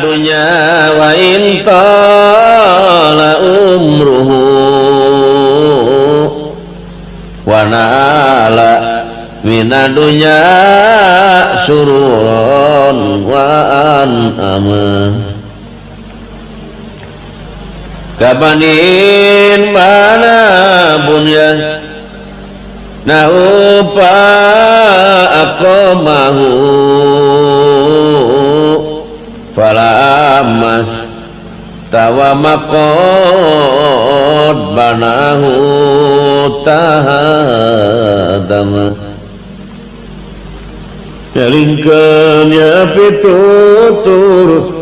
Dunya wa in tala umruhu wa nala mina dunya sururan wa an'ama kabanin mana bunya naupa aqamahu fala amas tawa maqad banahu tahadama jalingkeun ya pitutur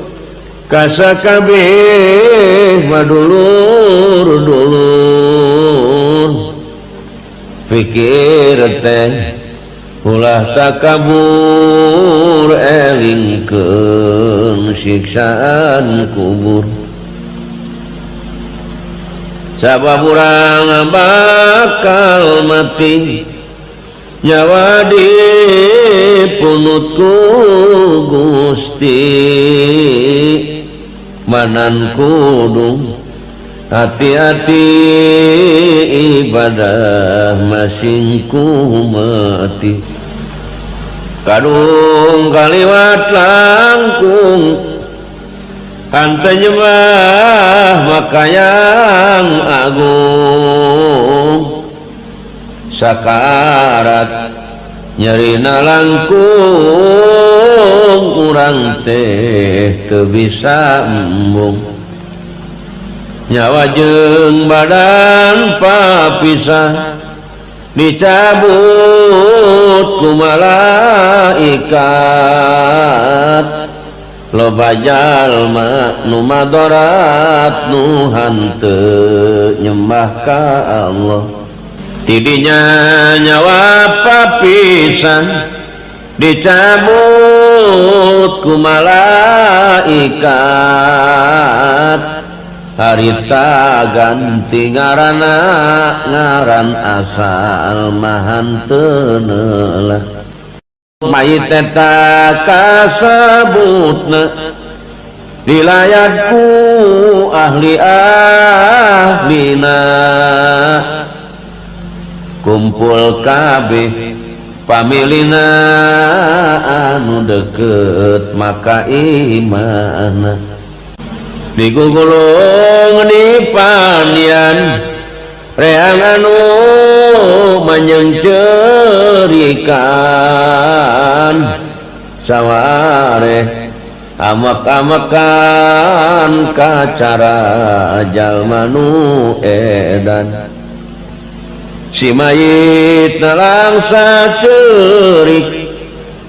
kasakabeh madulur dulur pikir teh ulah takabur elingkeun siksaan kubur sabab urang bakal mati nyawa dipunut ku Gusti manan kudu hati-hati ibadah masing ku mati kadung kaliwat langkung hante nyembah maka yang agung sakarat nyerina langkung urang teh teu bisa embung nyawa jeung badan papisah dicabut ku malaikat loba jalma nu madarat nu hanteu nyembah ka Allah tidinya nyawa papisah dicabut ku malaikat harita ganti ngaranna ngaran asal mah henteu neulah mayit eta kasebutna dilayat ku ahli-ahlina kumpul kabeh pamilina anu deket maka imana digugulung di panian reang anu manyengcerikan saware amak-amakan kacara jalma nu edan si mayit nalangsa ceurik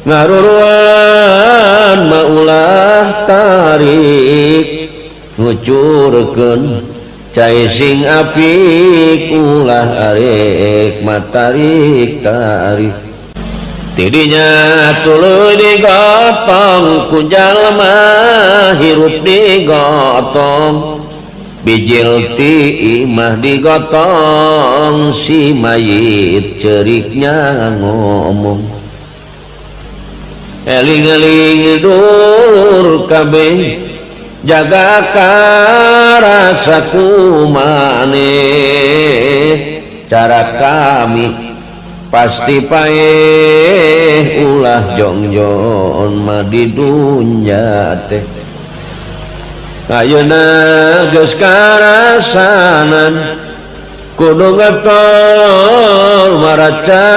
ngaruruan maulah tarik ngucurkeun cai sing apik ulah arek matarik tarik tidinya tuluy digotong ku jalma hirup digotong bijil ti imah digotong si mayit ceriknya ngomong eling-eling dulur kabeh jaga karasa kumane cara kami pasti paeh ulah jongjon mah di dunya teh ayeuna geus karasanan kudu getol maraca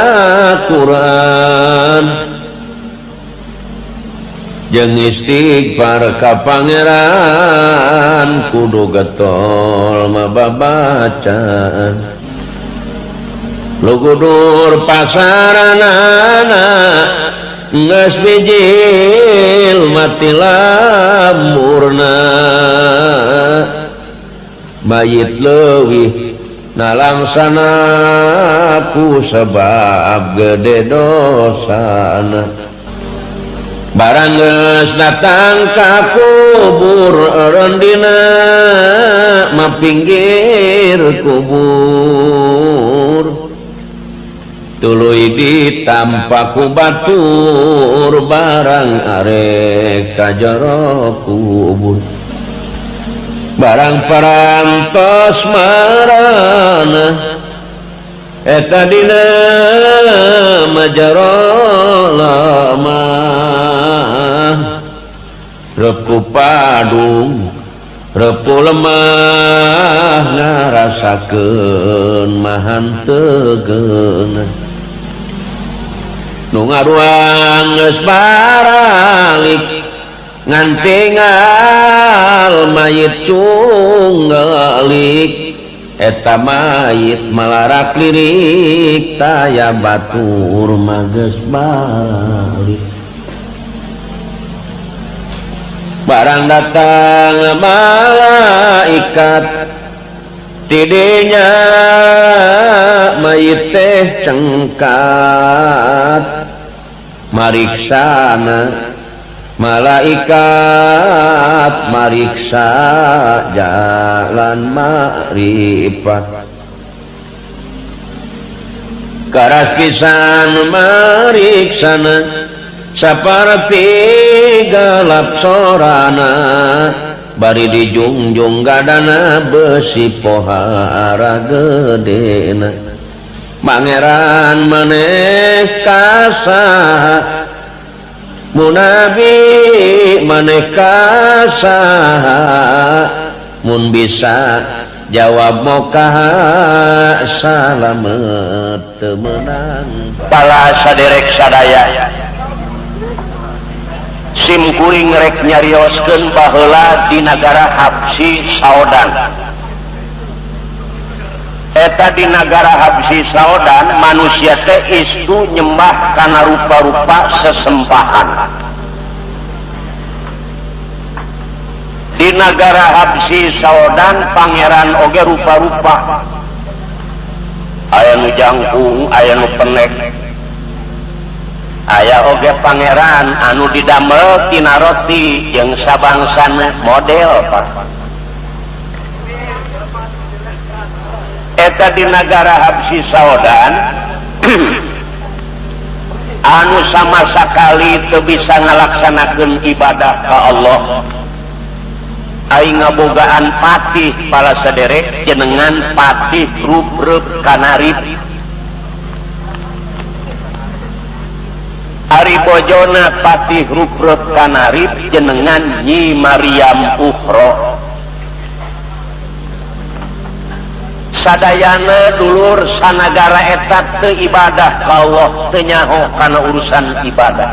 Quran jeung istighfar ka pangeran kudu getol mababacaan lugudur pasaranana geus bijil mati lamurna mayit leuwih nalangsana ku sebab gede dosana barang geus datang ka kubur eureun dina mapinggir kubur Tuluy ditampa ku batur barang arek ka jero kubur. Barang parantos marana eta dina majaro lamah. Reup padung reup lemah ngarasakeun mahan tegeuna. Nu ngaruang geus baralik ngan tinggal mayit cunggelik. Eta mayit malarak lirik taya batur mah geus balik. Barang datang malaikat tidinya mayit teh cengkat. Mariksana malaikat mariksa jalan makrifat. Karas pisan mariksana saparti galap sorana. Bari dijungjung gadana besi pohara gedena. Pangeran maneh kasaha munabi maneh kasaha. Mun bisa jawab mokaha salamet teu meunang. Pala saderek sadaya sim kuring rek nyarioskeun baheula di nagara Habsi Saodan. Eta di nagara Habsi Saodan manusia teh istu nyembah kana rupa-rupa sesembahan. Di nagara Habsi Saodan pangeran oge rupa-rupa. Aya nu jangkung, aya nu penek. Aya oge pangeran anu didamel tina roti jeung sabangsana model Pak. Eta di nagara Habsi Saodan anu sama sakali teu bisa ngalaksanakeun ibadah ka Allah. Aing ngabogaan patih pala saderek jenengan patih rupreup kanarip. Ari bojona patih rupreup kanarip jenengan Nyi Maryam Ukhra. Sadayana dulur sanagara eta teu ibadah ka Allah, teu nyaho kana urusan ibadah.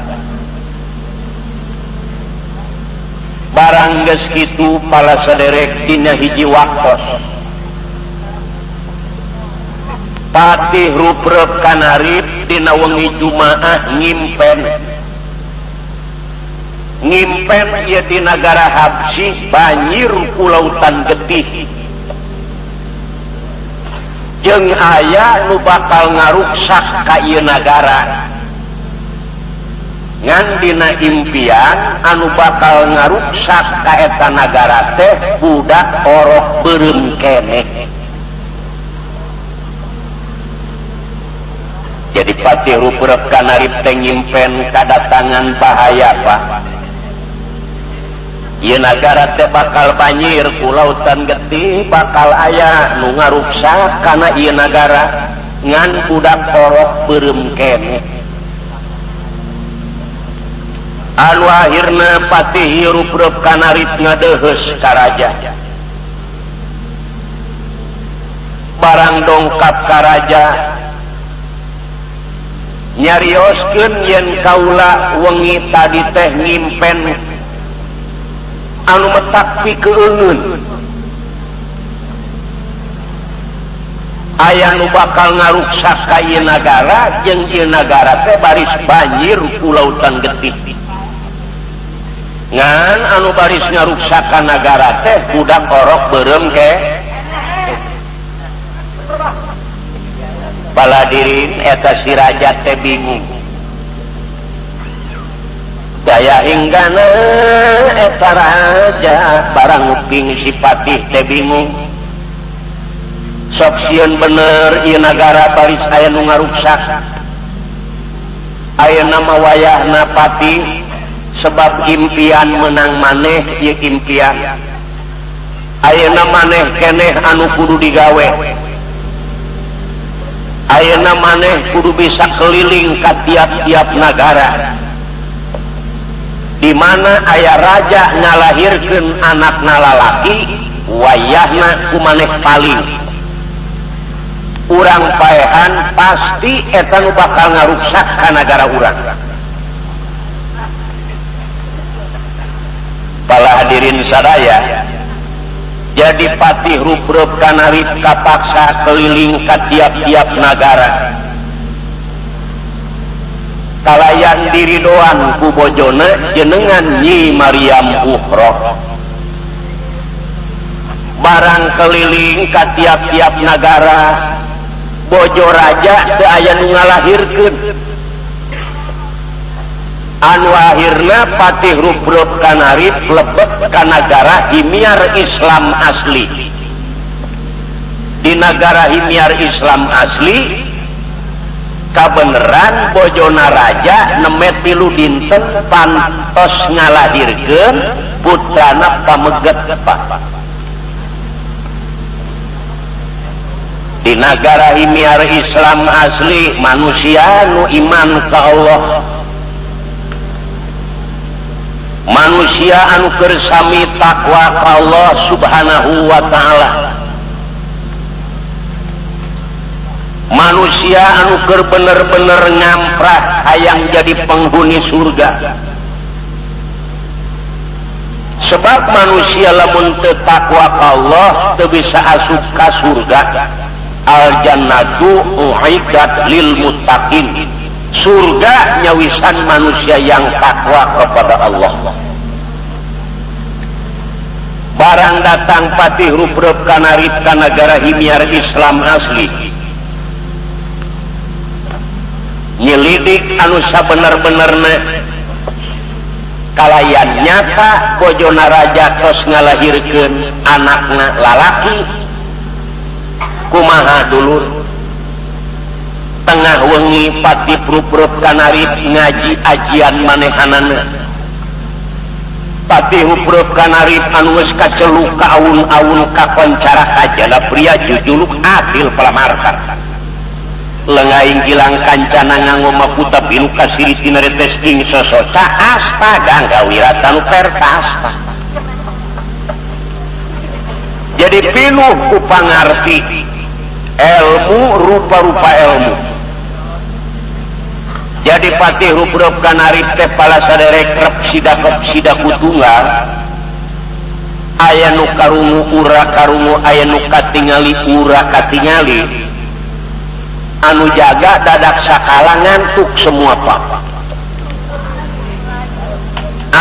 Barang geus kitu pala saderek dina hiji waktos patih rupreup kanarip dina wengi Jumaah ngimpen. Ngimpen ieu di nagara Habsi banjir ku lautan getih. Jeung aya nu bakal ngaruksak ka ieu nagara. Ngan dina impian anu bakal ngaruksak ka eta nagara teh budak orok beureum keneh. Jadi patih rupreup kanarip teh nyimpen kadatangan bahaya Pak. Ieu nagara teh bakal banjir ku lautan getih, bakal aya nu ngaruksak kana ieu nagara ngan budak orok beureum keneh. Anu akhirna patih rupreup kanarip ngadeuheus ka raja. Barang dongkap ka raja nyarioskeun yen kaula wengi tadi teh ngimpen anu metak pikeungeun. Aya nu bakal ngaruksak ka ieu nagara jeung ieu nagara teh baris banjir ku lautan getih. Ngan anu baris ngaruksak ka nagara teh budak orok beureum ke. Baladirin eta si raja teh bingung. Daya hinggana eta raja barang nguping si patih teh bingung. Sok sieun bener ieu nagara baris aya nu ngaruksak. Ayeuna mah wayahna Patih sebab impian menang maneh ieu impian. Ayeuna maneh keneh anu kudu digawe. Ayeuna maneh kudu bisa keliling ka tiap-tiap nagara. Di mana aya raja ngalahirkeun anakna lalaki, wayahna ku maneh paling. Urang paehan pasti eta nu bakal ngaruksak ka nagara urang. Para hadirin sadaya, jadi Patih Rubruk Kanarip kapaksa keliling ka tiap-tiap nagara. Kalayan diridoan ku bojona jenengan Nyi Maryam Ukhra. Barang keliling ka tiap-tiap nagara, bojo raja teu aya nu ngalahirkeun. Anu akhirna Patih Rubruk Kanarip lebet ka nagara Himyar Islam asli. Di nagara Himyar Islam asli kabeneran bojona raja neme 3 dinten pantos ngalahirkeun putrana pameget Pak. Di nagara Himyar Islam asli manusia nu iman ka Allah, manusia anu keur sami takwa ka Allah Subhanahu wa taala, manusia anu keur bener-bener ngamprah hayang jadi penghuni surga. Sebab manusia lamun teu takwa ka Allah teu bisa asup ka surga. Al jannatu uiddat lil muttaqin. Surga nyawisan manusia yang takwa kepada Allah. Barang datang Patih Rubruk Kanarip ka nagara Himyar Islam asli, nyelidik anu sabener-benerna kalayan nyata bojona raja tos ngalahirkeun anakna lalaki. Kumaha dulur, tengah wengi Patih Rubruk Kanarip ngaji ajian manehanana. Patih Rubruk Kanarip anu geus kaceluk ka awun-awun kakoncara kajana pria jujuluk adil palamarta. Lengaing gilang kancana nganggo makuta bilu kasiri tina retes ing sosoca asta gangga wiratanu pertasta. Jadi pinuh ku pangarti ilmu, rupa-rupa ilmu. Jadi Patih Rubruk Kanarip teh pala saderek rep sidakep sidaku tunggal. Aya nu karungu ura karungu, aya nu katingali ura katingali. Anu jaga dadak sakala ngantuk semua Pak.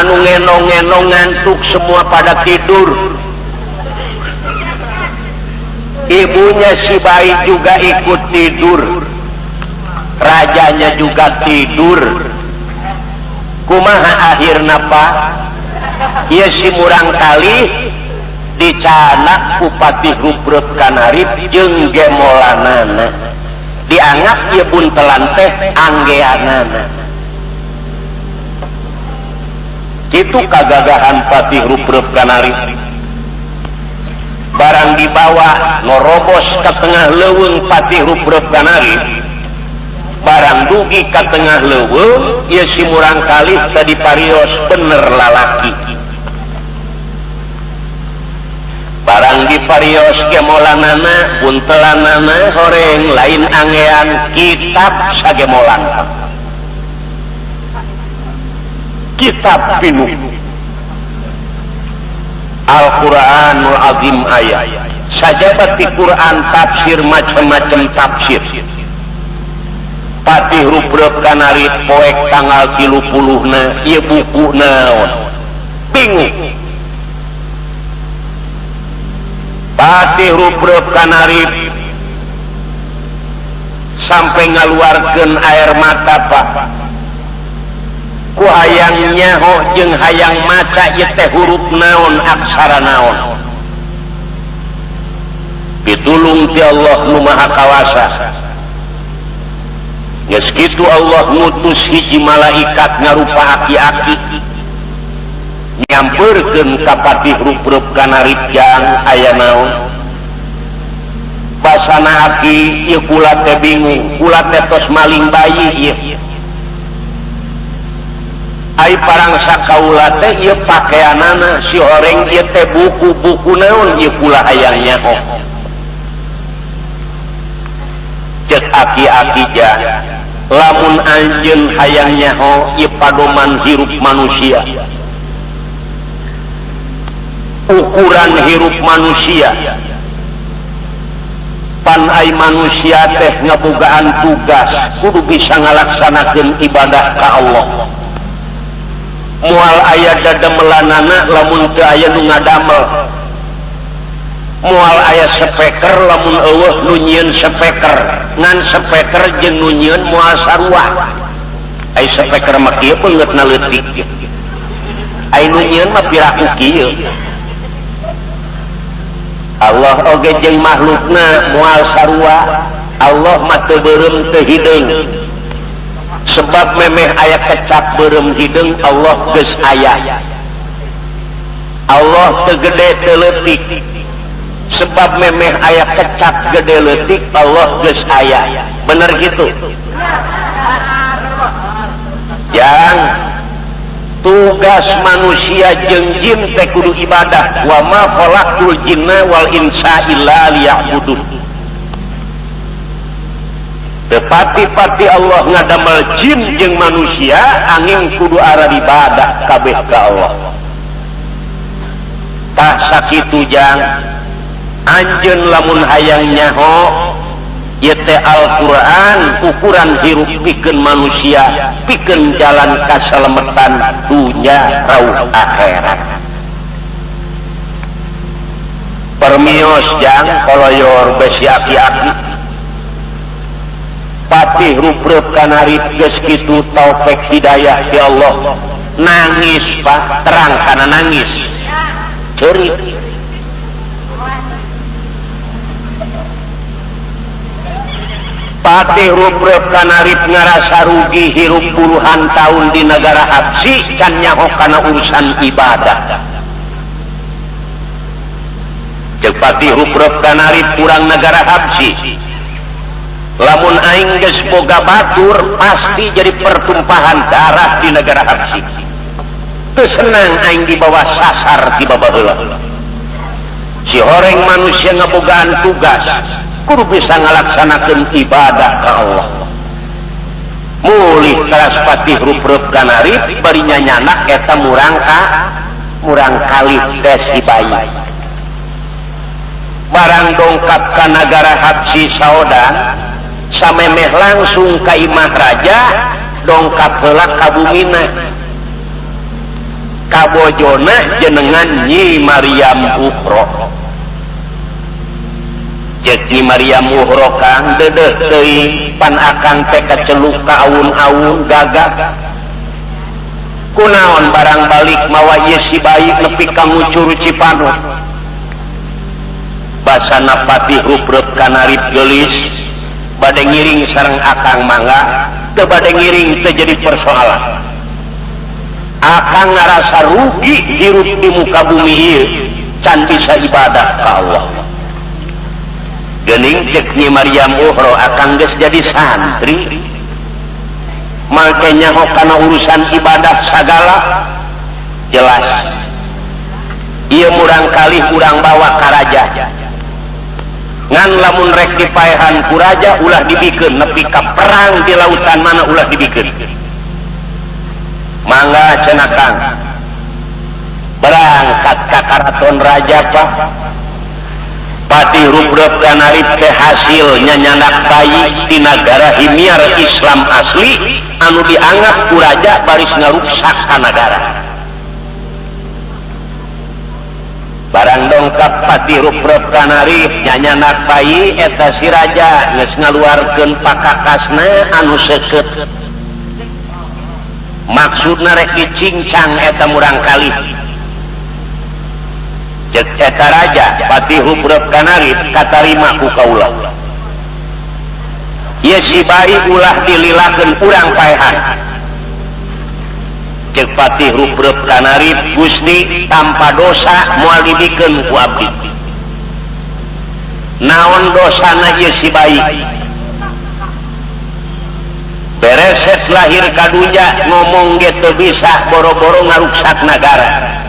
Anu ngenong-ngenong ngantuk semua pada tidur. Ibunya si bayi juga ikut tidur, rajanya juga tidur. Kumaha akhirna Pak? Ieu si murang kali dicanak ku Patih Rubruk Kanarip jeung gemolanana. Dianggap ieu buntelan teh anggeanana. Kitu kagagahan Patih Rubruk Kanarip. Barang dibawa ngorobos ke tengah leuweung Patih Rubruk Kanarip. Barang dugi ke tengah leuweung ieu si murang kali tadi parios bener lalaki. Barang diparios gemolanana buntelanana horeng lain angean kitab sagemolan. Kitab pinuh Al-Quranul Azim ayat sajabat di Quran tafsir macam-macam tafsir. Patih Rubruk Kanarip poek tanggal 30na ieu buku naon bingung. Patih Rubruk Kanarip sampai ngaluarkeun air mata Pak. Ku hayang nyaho jeung hayang maca ieu teh huruf naon aksara naon. Pitulung ti Allah nu Maha Kawasa. Geus kitu Allah ngutus hiji malaikat ngarupa aki-aki nyampeurkeun ka Patih Rupreup kana Jang aya naon. Basana aki ieu kula teh bingung, kula teh tos maling bayi ieu. Ai parangsa kaula teh ieu pakeanana si horeng ieu teh buku-buku naon ieu kula hayang nyaho. Cek aki-aki jang, lamun anjeun hayang nyaho ieu padoman hirup manusia. Ukuran hirup manusia pan ai manusia teh ngabogaan tugas kudu bisa ngalaksanakeun ibadah ka Allah. Moal aya dademelanana lamun teu aya nu ngadamel. Moal aya speaker lamun eueuh nu nyieun speaker, ngan speaker jeung nu nyieun moal sarua. Ai speaker mah kieu beungeutna leutik. Ai nu nyieun mah piraku kieu. Allah oge jeung makhlukna moal sarua. Allah mah teu beureum teu hideung. Sebab memeh aya kecap beureum hideung Allah geus aya. Allah teu gede teu leutik. Sebab memeh aya kecap gede leutik Allah geus aya. Bener gitu? Jang, tugas manusia jeung jin teh kudu ibadah. Wa ma khalaqtul jinna wal insa illa liya'budun. Tepati-pati Allah ngadamel jin jeung manusia angin kudu arah ibadah kabeh ka Allah. Tah sakitu jang, anjeun lamun hayang nyaho ieu teh Al-Qur'an ukuran hirup pikeun manusia, pikeun jalan kasalametan dunya rauh akhirat. Permios jang koloyor besi aki-aki. Patih Rupreup kana geus kitu taufik hidayah ti Allah. Nangis Pak, terang kana nangis. Ceurik. Patih Rupreup kana ngarasa rugi hirup puluhan tahun di negara Habsyi can nyaho kana urusan ibadah. Ceuk Patih Rupreup kana kurang negara Habsyi. Lamun aing geus boga batur pasti jadi pertumpahan darah di negara Habsyi. Teu senang aing dibawa sasar di babaheula. Si horeng manusia ngabogaan tugas kudu bisa ngalaksanakeun ibadah ka Allah. Mulih keras Patih Rupreup kana bari nyanyanak eta murang kalih teh si bayi. Barang dongkap ka nagara Habsyi saodan samemeh langsung ka imah raja dongkap heula ka bumina. Kabojona jenengan Nyi Maryam Uhro. Cek Nyi Maryam Uhro kang dedeh teuing pan akang teh kaceluk ka awun-awun gagah. Kunaon barang balik mawa ieu si bayi nepi ka ngucur Cipanut. Basana Patih Rupreup kana geulis bade ngiring sareng akang mangga teu bade ngiring teu jadi persoalan. Akang ngarasa rugi hirup di muka bumi ieu can bisa ibadah ka Allah. Geuning cek Nyi Maryam Uhro akang geus jadi santri. Make nyaho kana urusan ibadah sagala jelas. Ieu murang kalih urang bawa ka raja. Ngan lamun rek dipaehan ku raja ulah dibikeun nepi ka perang di lautan mana ulah dibikeun. Mangga cenah Kang. Berangkat ka karaton raja Pak. Patih Rupreup kana teh hasil nyanyanak bayi di nagara Himyar Islam asli anu dianggap ku raja baris ngaruksak ka nagara. Barang dongkap Patih Rupreup kana nyanyanak bayi eta si raja geus ngaluarkeun pakakasna anu seukeut. Maksudna rek dicincang eta murang kalih. Cek eta raja Patih Ruprep Kanarip katarima ku kaula. Ieu si bayi ulah dililakeun urang paehan. Cek Patih Ruprep Kanarip Gusti tanpa dosa moal dibikeun ku abdi. Naon dosana ieu si bayi? Bereset lahir kadunya ngomong ge teu bisa boro-boro ngaruksak nagara.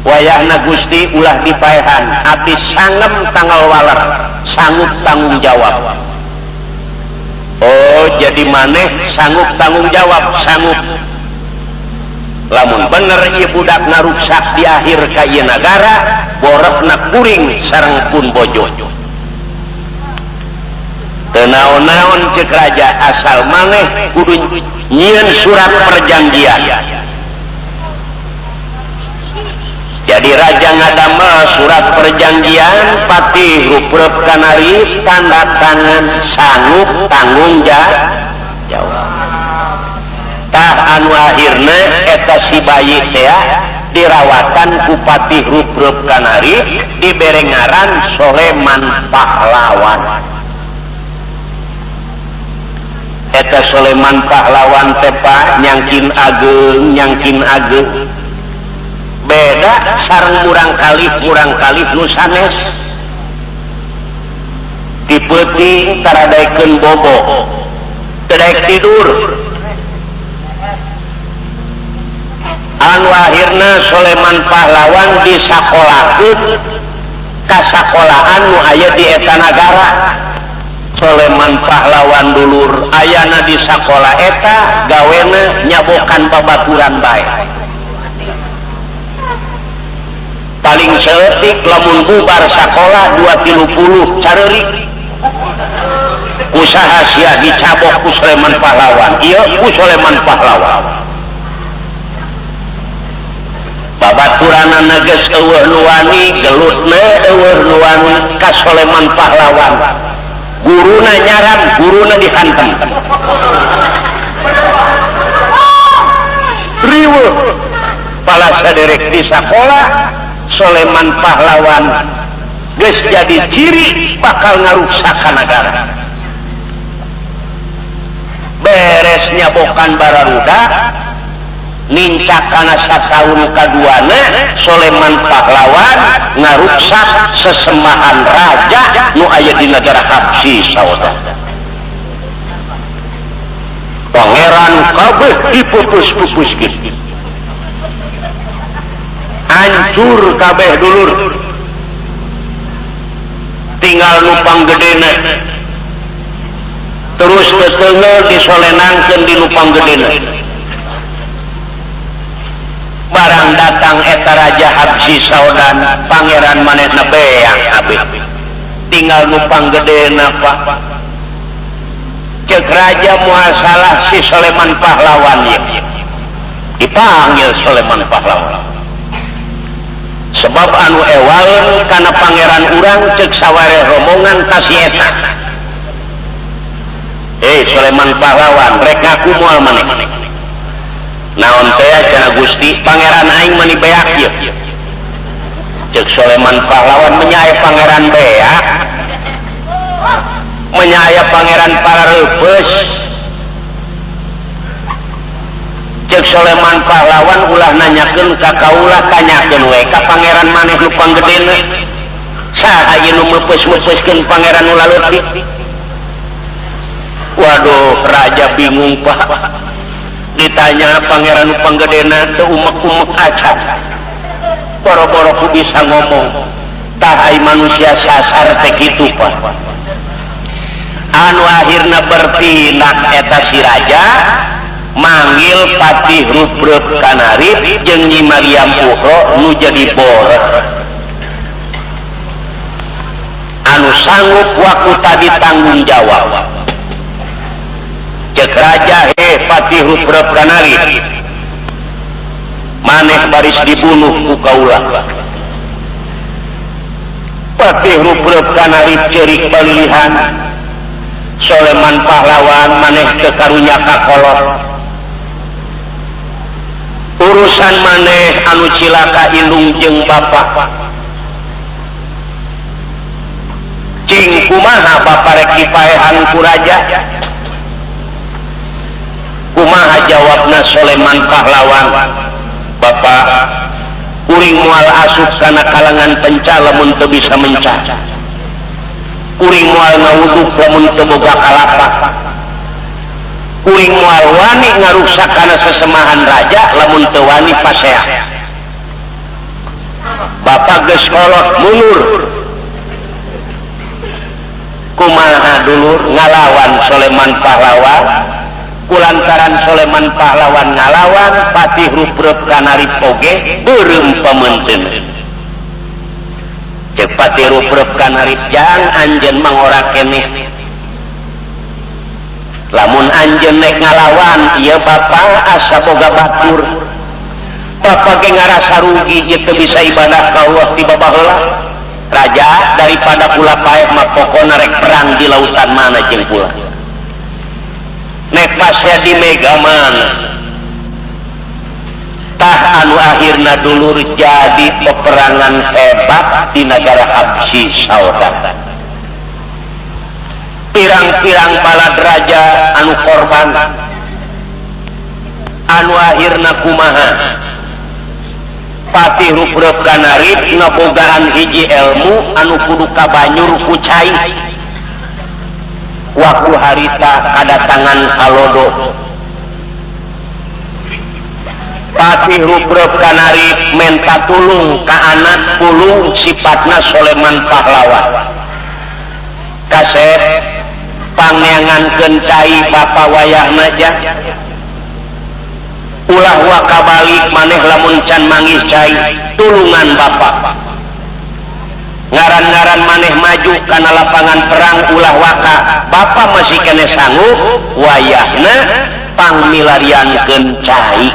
Wayahna Gusti ulah dipaehan, abdi sangem tanggal waler, sanggup tanggung jawab. Oh, jadi maneh sanggup tanggung jawab, sanggup. Lamun bener ieu budak ngaruksak di akhir ka ieu nagara, borepna kuring sareng pun bojo. Teu naon-naon cek raja asal maneh kudu nyieun surat perjanjian. Jadi raja ngadamel surat perjanjian, Patih Ruprep Kanarip tanda tangan sanggup tanggung jawab. Tah anu akhirna eta si bayi teh dirawatan ku Patih Ruprep Kanarip dibere ngaran Soleman Pahlawan. Eta Soleman Pahlawan teh Pak nyangkin ageung, nyangkin ageung. Beda sareng murang kalih nu sanes. Ti peuting taradaekeun bobo, teu daek tidur. Anu akhirna Soleman Pahlawan disakolakeun ka sakolaan nu aya di eta nagara. Soleman Pahlawan dulur ayana di sakola eta gawena nyabokan babaturan bae. Paling saeutik lamun bubar sakola 230 careuri. Usaha sia dicabok ku Soleman Pahlawan. Ieu ku Soleman Pahlawan. Babaturanana geus eueuh nu wani, gelutna eueuh nu wani ka Soleman Pahlawan. Guruna nyaran, guruna dihantem. Riweuh palasa derek di sakola Soleman Pahlawan geus jadi ciri bakal ngaruksak ka nagara. Beres nyabokan bararudak nincak kana sataun kaduana Soleman Pahlawan ngaruksak sesembahan raja nu aya di negara Habsyi Sauda. Pangeran kabeh dipupus-pupuskeun. Hancur kabeh dulur. Tinggal nupang gedena. Terus teteungel disolenangkeun di nupang gedena. Barang datang eta raja Habsyi Saudan, pangeran manehna beak kabeh. Tinggal nupang gedena Pak. Cek raja moal salah si Soleman Pahlawan ieu. Dipanggil Soleman Pahlawan. Sebab anu ewaeun kana pangeran urang cek saware rombongan ka si eta. Soleman Pahlawan rek ngaku moal maneh. Naon teh cenah Gusti pangeran aing mani beak ieu. Cek Soleman Pahlawan menyae pangeran beak. Menyae pangeran parareupes. Cek Soleman Pahlawan ulah nanyakeun ka kaula tanyakeun we ka pangeran maneh nu panggedena. Saha ieu nu meupes-meupeskeun pangeran nu laleutik? Waduh, raja bingung Pak. Ditanya pangeran nu panggedena teu umek-umek acan. Boro-boro ku bisa ngomong. Tah ai manusia sasar teh kitu Pak. Anu akhirna bertindak eta si raja manggil Patih Ruprep Kanarip jeung Nyi Maryam Uhro nu jadi boreh. Anu sanggup waktu tadi tanggung jawab. Cek raja, he Patih Ruprep Kanarip, maneh baris dibunuh ku kaula. Patih Ruprep Kanarip ceurik balilihan. Soleman Pahlawan maneh teu karunya kakolot. Urusan maneh anu cilaka indung jeung bapak. Cing kumaha bapak rek dipaehan ku raja? Kumaha jawabna Soleman Pahlawan? Bapak kuring moal asup kana kalangan penca lamun teu bisa menca. Kuring moal ngawuduk lamun teu boga kalapa. Kuring moal wani ngarusak kana sesemahan raja lamun teu wani pasea. Bapak geus kolot mundur. Kumaha dulur ngalawan Soleman Pahlawan? Kulantaran Soleman Pahlawan ngalawan Patih Ruprep Kanarip oge beureum pameunteun. Cek Patih Ruprep Kanarip jang anjeun mangora keneh. Lamun anjeun nek ngalawan ieu bapa asa boga batur. Bapa ge ngarasa rugi ieu teu bisa ibadah ka Allah ti babaheula. Raja daripada kula paeh mah pokona rek perang di lautan mana jeung kula. Nek pasea di mega mana. Tah anu akhirna dulur jadi peperangan hebat di negara Habsyi Saudara. Pirang-pirang balad raja anu korban. Anu akhirna kumaha? Patih Ruprep Kanarip ngabogaan hiji ilmu anu kudu kabanyur ku cai. Waktu harita kadatangan halodo. Patih Ruprep Kanarip menta tulung ka anak pulung sifatna Soleman Pahlawan. Kasep pangneangankeun cai bapa wayahna ja. Ulah waka balik maneh lamun can manggih cai tulungan bapa. Ngaran-ngaran maneh maju kana lapangan perang ulah waka bapa masih kene sanggup wayahna pangmilariankeun cai.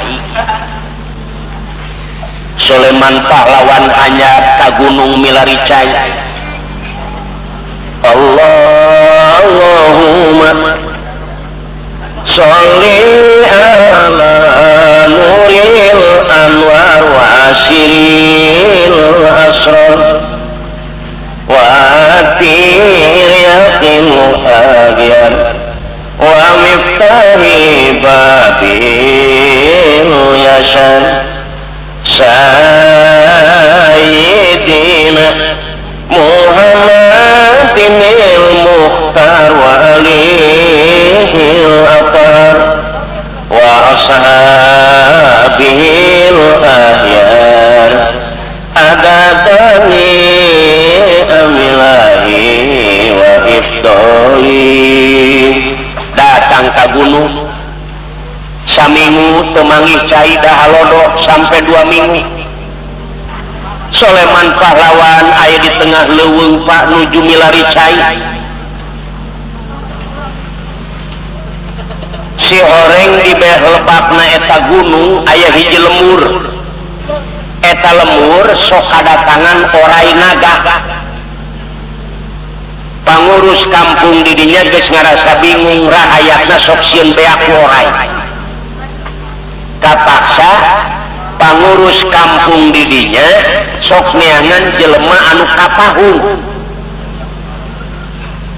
Soleman Pahlawan anyar ka gunung milari cai. Allahumma sholli ala nuril anwar wa asiril asrar wa atiril agyar wa miftahi babil yasar sayyidina Muhammadin al-Mukhtar wa alihil atar wa ashabihil ahyar adatani amilahi wa ifdoli. Datang ka gunung saminggu temangi cai dahalodo sampai 2 minggu. Soleman Pahlawan aya di tengah leuweung pak nuju milari cai. Si horeng di beh lebakna eta gunung aya hiji lemur. Eta lemur sok kadatangan orai naga. Pangurus kampung didinya geus ngarasa bingung rahayatna sok sieun beak orai. Kapaksa pangurus kampung didinya sok neangan jelema anu kapahung.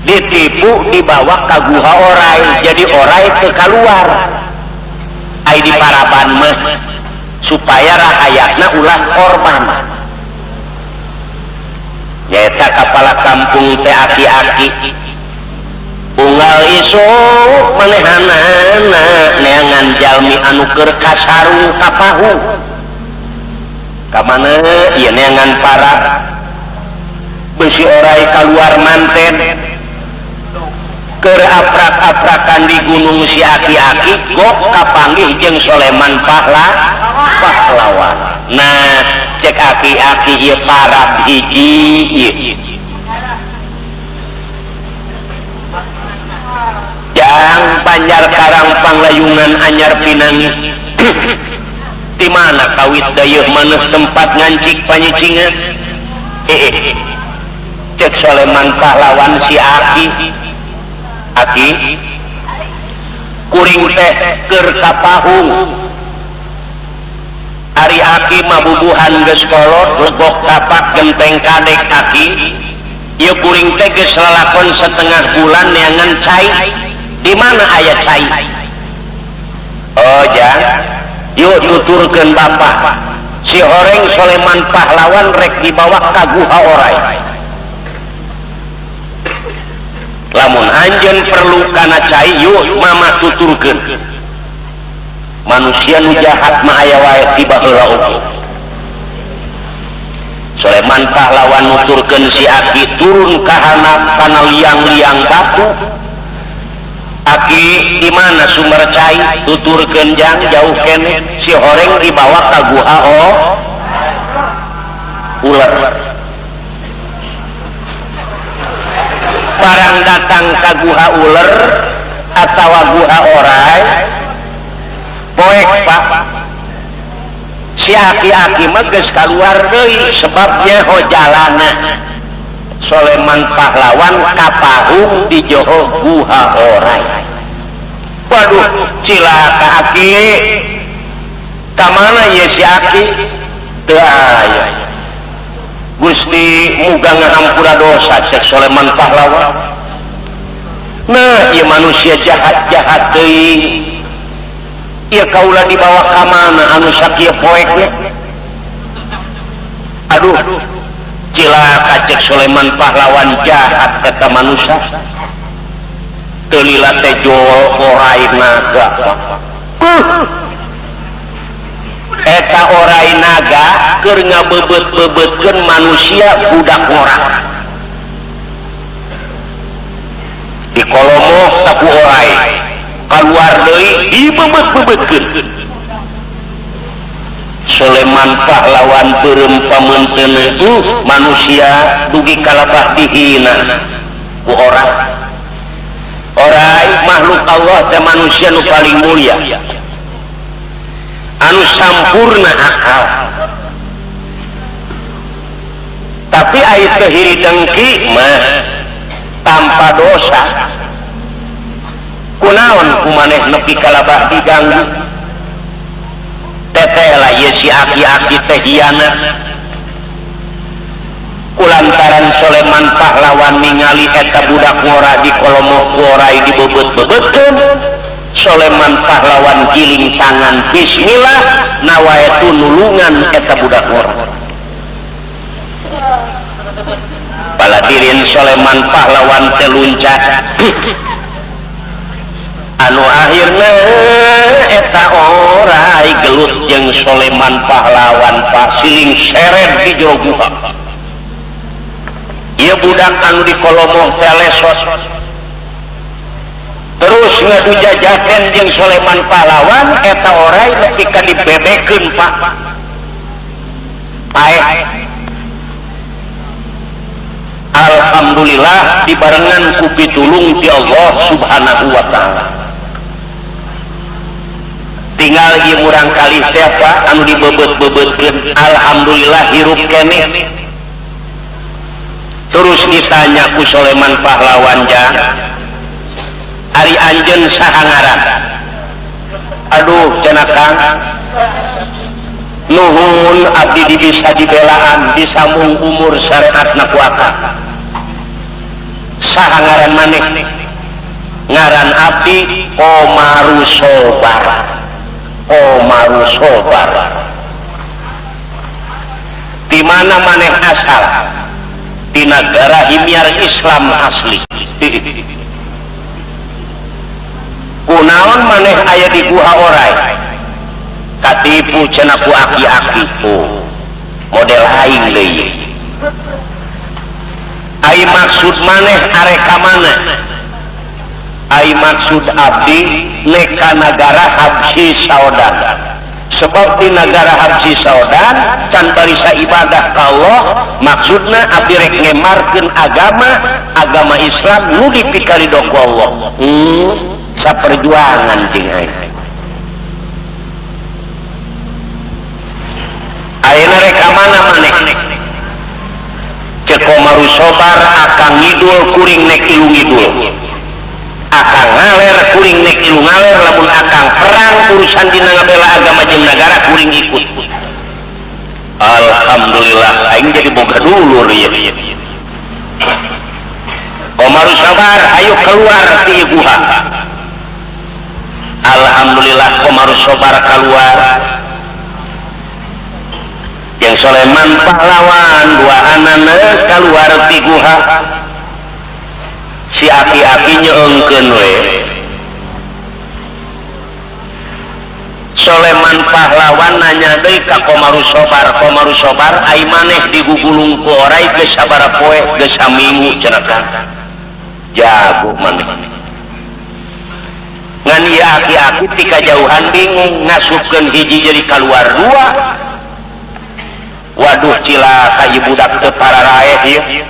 Ditipu dibawa ka guha orai, jadi orai ke kaluar. Ai di paraban mah supaya rahayatna ulah korban. Nyaeta kapala kampung teh aki-aki. Unggal isuk manehanana neangan jalmi anu keur kasarung kapahung. Ka mana ieu neangan para besi orai kaluar manten. Keur aprak-aprakan di gunung si aki-aki gok kapanggih jeung Soleman Pahlawan. Nah, cek aki-aki ieu parab hiji ieu. Jang Banjar Karang Panglayungan anyar pinangi. Di mana kawit dayeuh maneh tempat ngancik panyicingan? Cek Soleman Pahlawan si aki. Aki kuring teh keur kapahung. Ari aki mah bubuhan geus kolot legok tapak genteng kadek aki. Ieu kuring teh geus lalakon setengah bulan neangan cai. Di mana aya cai? Oh jang, yuk tuturkeun bapak. Si horeng Soleman pahlawan rek dibawa ka guha orai. Lamun anjeun perlu kana cai, yuk mama tuturkeun. Manusia nu jahat mah aya wae tiba heula oge. Soleman pahlawan nuturkeun si aki turun ka handap kana liang-liang batu. Aki di mana sumber cai? Tuturkeun jang jauh keneh. Si horeng dibawa ka guha ular. Barang datang ka guha ular atawa guha orai, poek pak. Si aki-aki mah geus kaluar deui sebabnya hojalana Soleman pahlawan kapahung di joho guha orai. Waduh, cilaka aki. Ka mana ye si aki? Teu aya. Gusti muga ngahampura dosa cek Soleman pahlawan. Nah, ieu manusia jahat-jahat teuing. Ieu kaula dibawa ka mana anu sakieu poekna? Aduh, cilaka cek Soleman pahlawan jahat eta manusia. Teu lila teh jol orai naga. Eta orai naga keur ngabebeut-bebeutkeun manusia budak ngora. Di kolomoh taku orai kaluar deui dibebet-bebetkeun. Soleman pahlawan beureum pameunteuna manusia dugi kalabah dihina ku orai. Orai makhluk Allah teh manusia nu paling mulia, anu sampurna akal. Tapi aya teu hiri dengki mah tanpa dosa. Kunaon ku maneh nepi kalabah diganggu? Teteh lah ieu si aki-aki teh hianat. Kulantaran Soleman pahlawan ningali eta budak ngora di kolomoh ku orai dibebet-bebetkeun, Soleman pahlawan giling tangan bismillah nawaetu nulungan eta budak ngora. Paladirin Soleman pahlawan teh luncat. Anu akhirna eta orai gelut jeung Soleman pahlawan pasiling seret di jero guha. Ieu budak anu di kolomoh teh lesot. Terus ngadu jajaken jeung Soleman pahlawan eta orai nepi ka dibebekeun pak. Paeh. Alhamdulillah dibarengan ku pitulung ti Allah Subhanahu wa taala. Tinggal ieu murang kali siapa anu dibebet-bebetkeun, alhamdulillah hirup keneh. Terus ditanya ku Soleman pahlawan jang, ari anjeun saha ngaran? Aduh cenah Kang, nuhun abdi bisa dibelaan disambung umur syariatna ku akang. Saha ngaran maneh? Ngaran abdi Komaru Sobar. Komaru Sobar. Di mana maneh asal? Di negara Himyar Islam asli. Kunaon maneh aya di guha orai? Katipu cenah ku aki-aki. Oh, model aing deui. Ai maksud maneh arek ka mana? Ai maksud abdi nek ka nagara Habsyi Saudan. Sebab di nagara Habsyi Saudan can barisa ibadah ka Allah, maksudna abdi rek ngemarkeun agama, agama Islam nu dipikarido ku Allah. Saperjuangan jeung aing. Ayeuna rek ka mana maneh? Cek Komaru Sobar akang ngidul kuring nek ilu ngidul. Akang ngaler kuring nek ilu ngaler, lamun akang perang urusan dina ngabela agama jeung nagara kuring ikut. Alhamdulillah aing jadi boga dulur ieu. Komaru Sobar ayo keluar ti guha. Alhamdulillah Komaru Sobar keluar. Yang Soleman pahlawan dua anana keluar ti guha. Si aki-aki nyeungkeun we. Soleman pahlawan nanya deui ka Komaru Sobar, Komaru Sobar ai maneh digugulung ku orai geus sabaraha poe, geus saminggu cenah Kang. Jago maneh. Ngan ieu aki-aki ti kajauhan bingung ngasupkeun hiji jadi kaluar dua. Waduh cilaka ieu budak teu pararaeh ieu.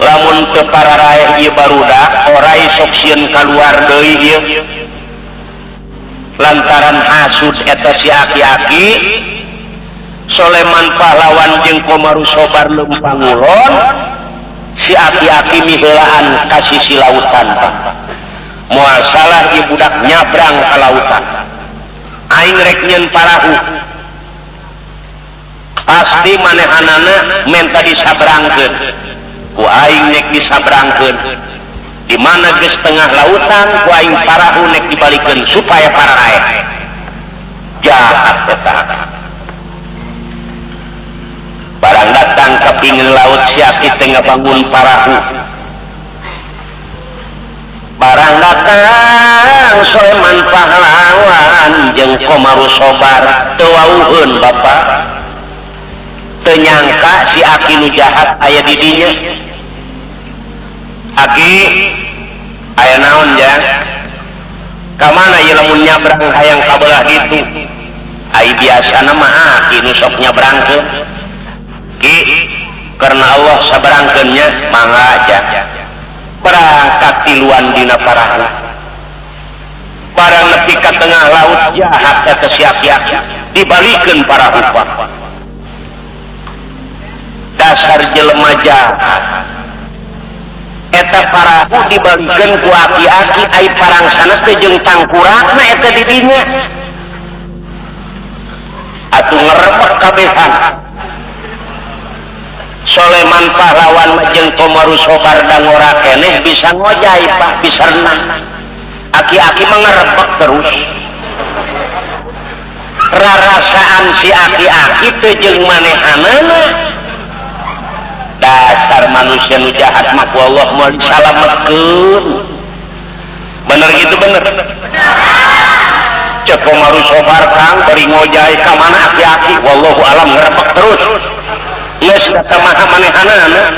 Lamun teu pararaeh ieu barudak orai sok sieun kaluar deui ieu. Lantaran hasud eta si aki-aki Soleman pahlawan jeung Komaru Sobar leumpang ngulon, si aki-aki miheulaan ka sisi lautan. Moal salah ieu budak nyabrang ka lautan. Aing rek nyeun parahu. Pasti manehanana menta disabrangkeun. Ku aing nek disabrangkeun. Di mana geus tengah lautan ku aing parahu nek dibalikeun supaya pararaeh. Jahat eta. Barang datang ka pinggir laut si aki teh ngabangun parahu. Barang datang Soleman pahlawan jeung Komaru Sobar teu wauheun bapa. Teu nyangka si aki nu jahat aya di dinya. Aki aya naon jang? Ka mana ieu lamun nyabrang hayang ka belah ditu? Ai biasana mah aki nu sok nyabrangkeun. Ki karena Allah sabrangkeun nya mangga aja. Berangkat tiluan dina parahu. Barang nepi ka tengah laut jahat eta si aki-aki dibalikeun parahu pak. Dasar jelema jahat. Eta parahu dibalikeun ku aki-aki ai parang sanes teh jeung tangkurakna eta di dinya. Atuh ngerebek kabehan. Soleman pahlawan jeung Komaru Sobar dangora keneh bisa ngojai pak, bisa renang. Aki-aki mah ngerebek terus. Rarasaan si aki-aki teh jeung manehanana. Dasar manusia nu jahat mah ku Allah moal disalametkeun. Bener gitu bener. Cek Komaru Sobar Kang bari ngojai ka mana aki-aki wallahu alam ngerebek terus. Geus datang maha manehanana.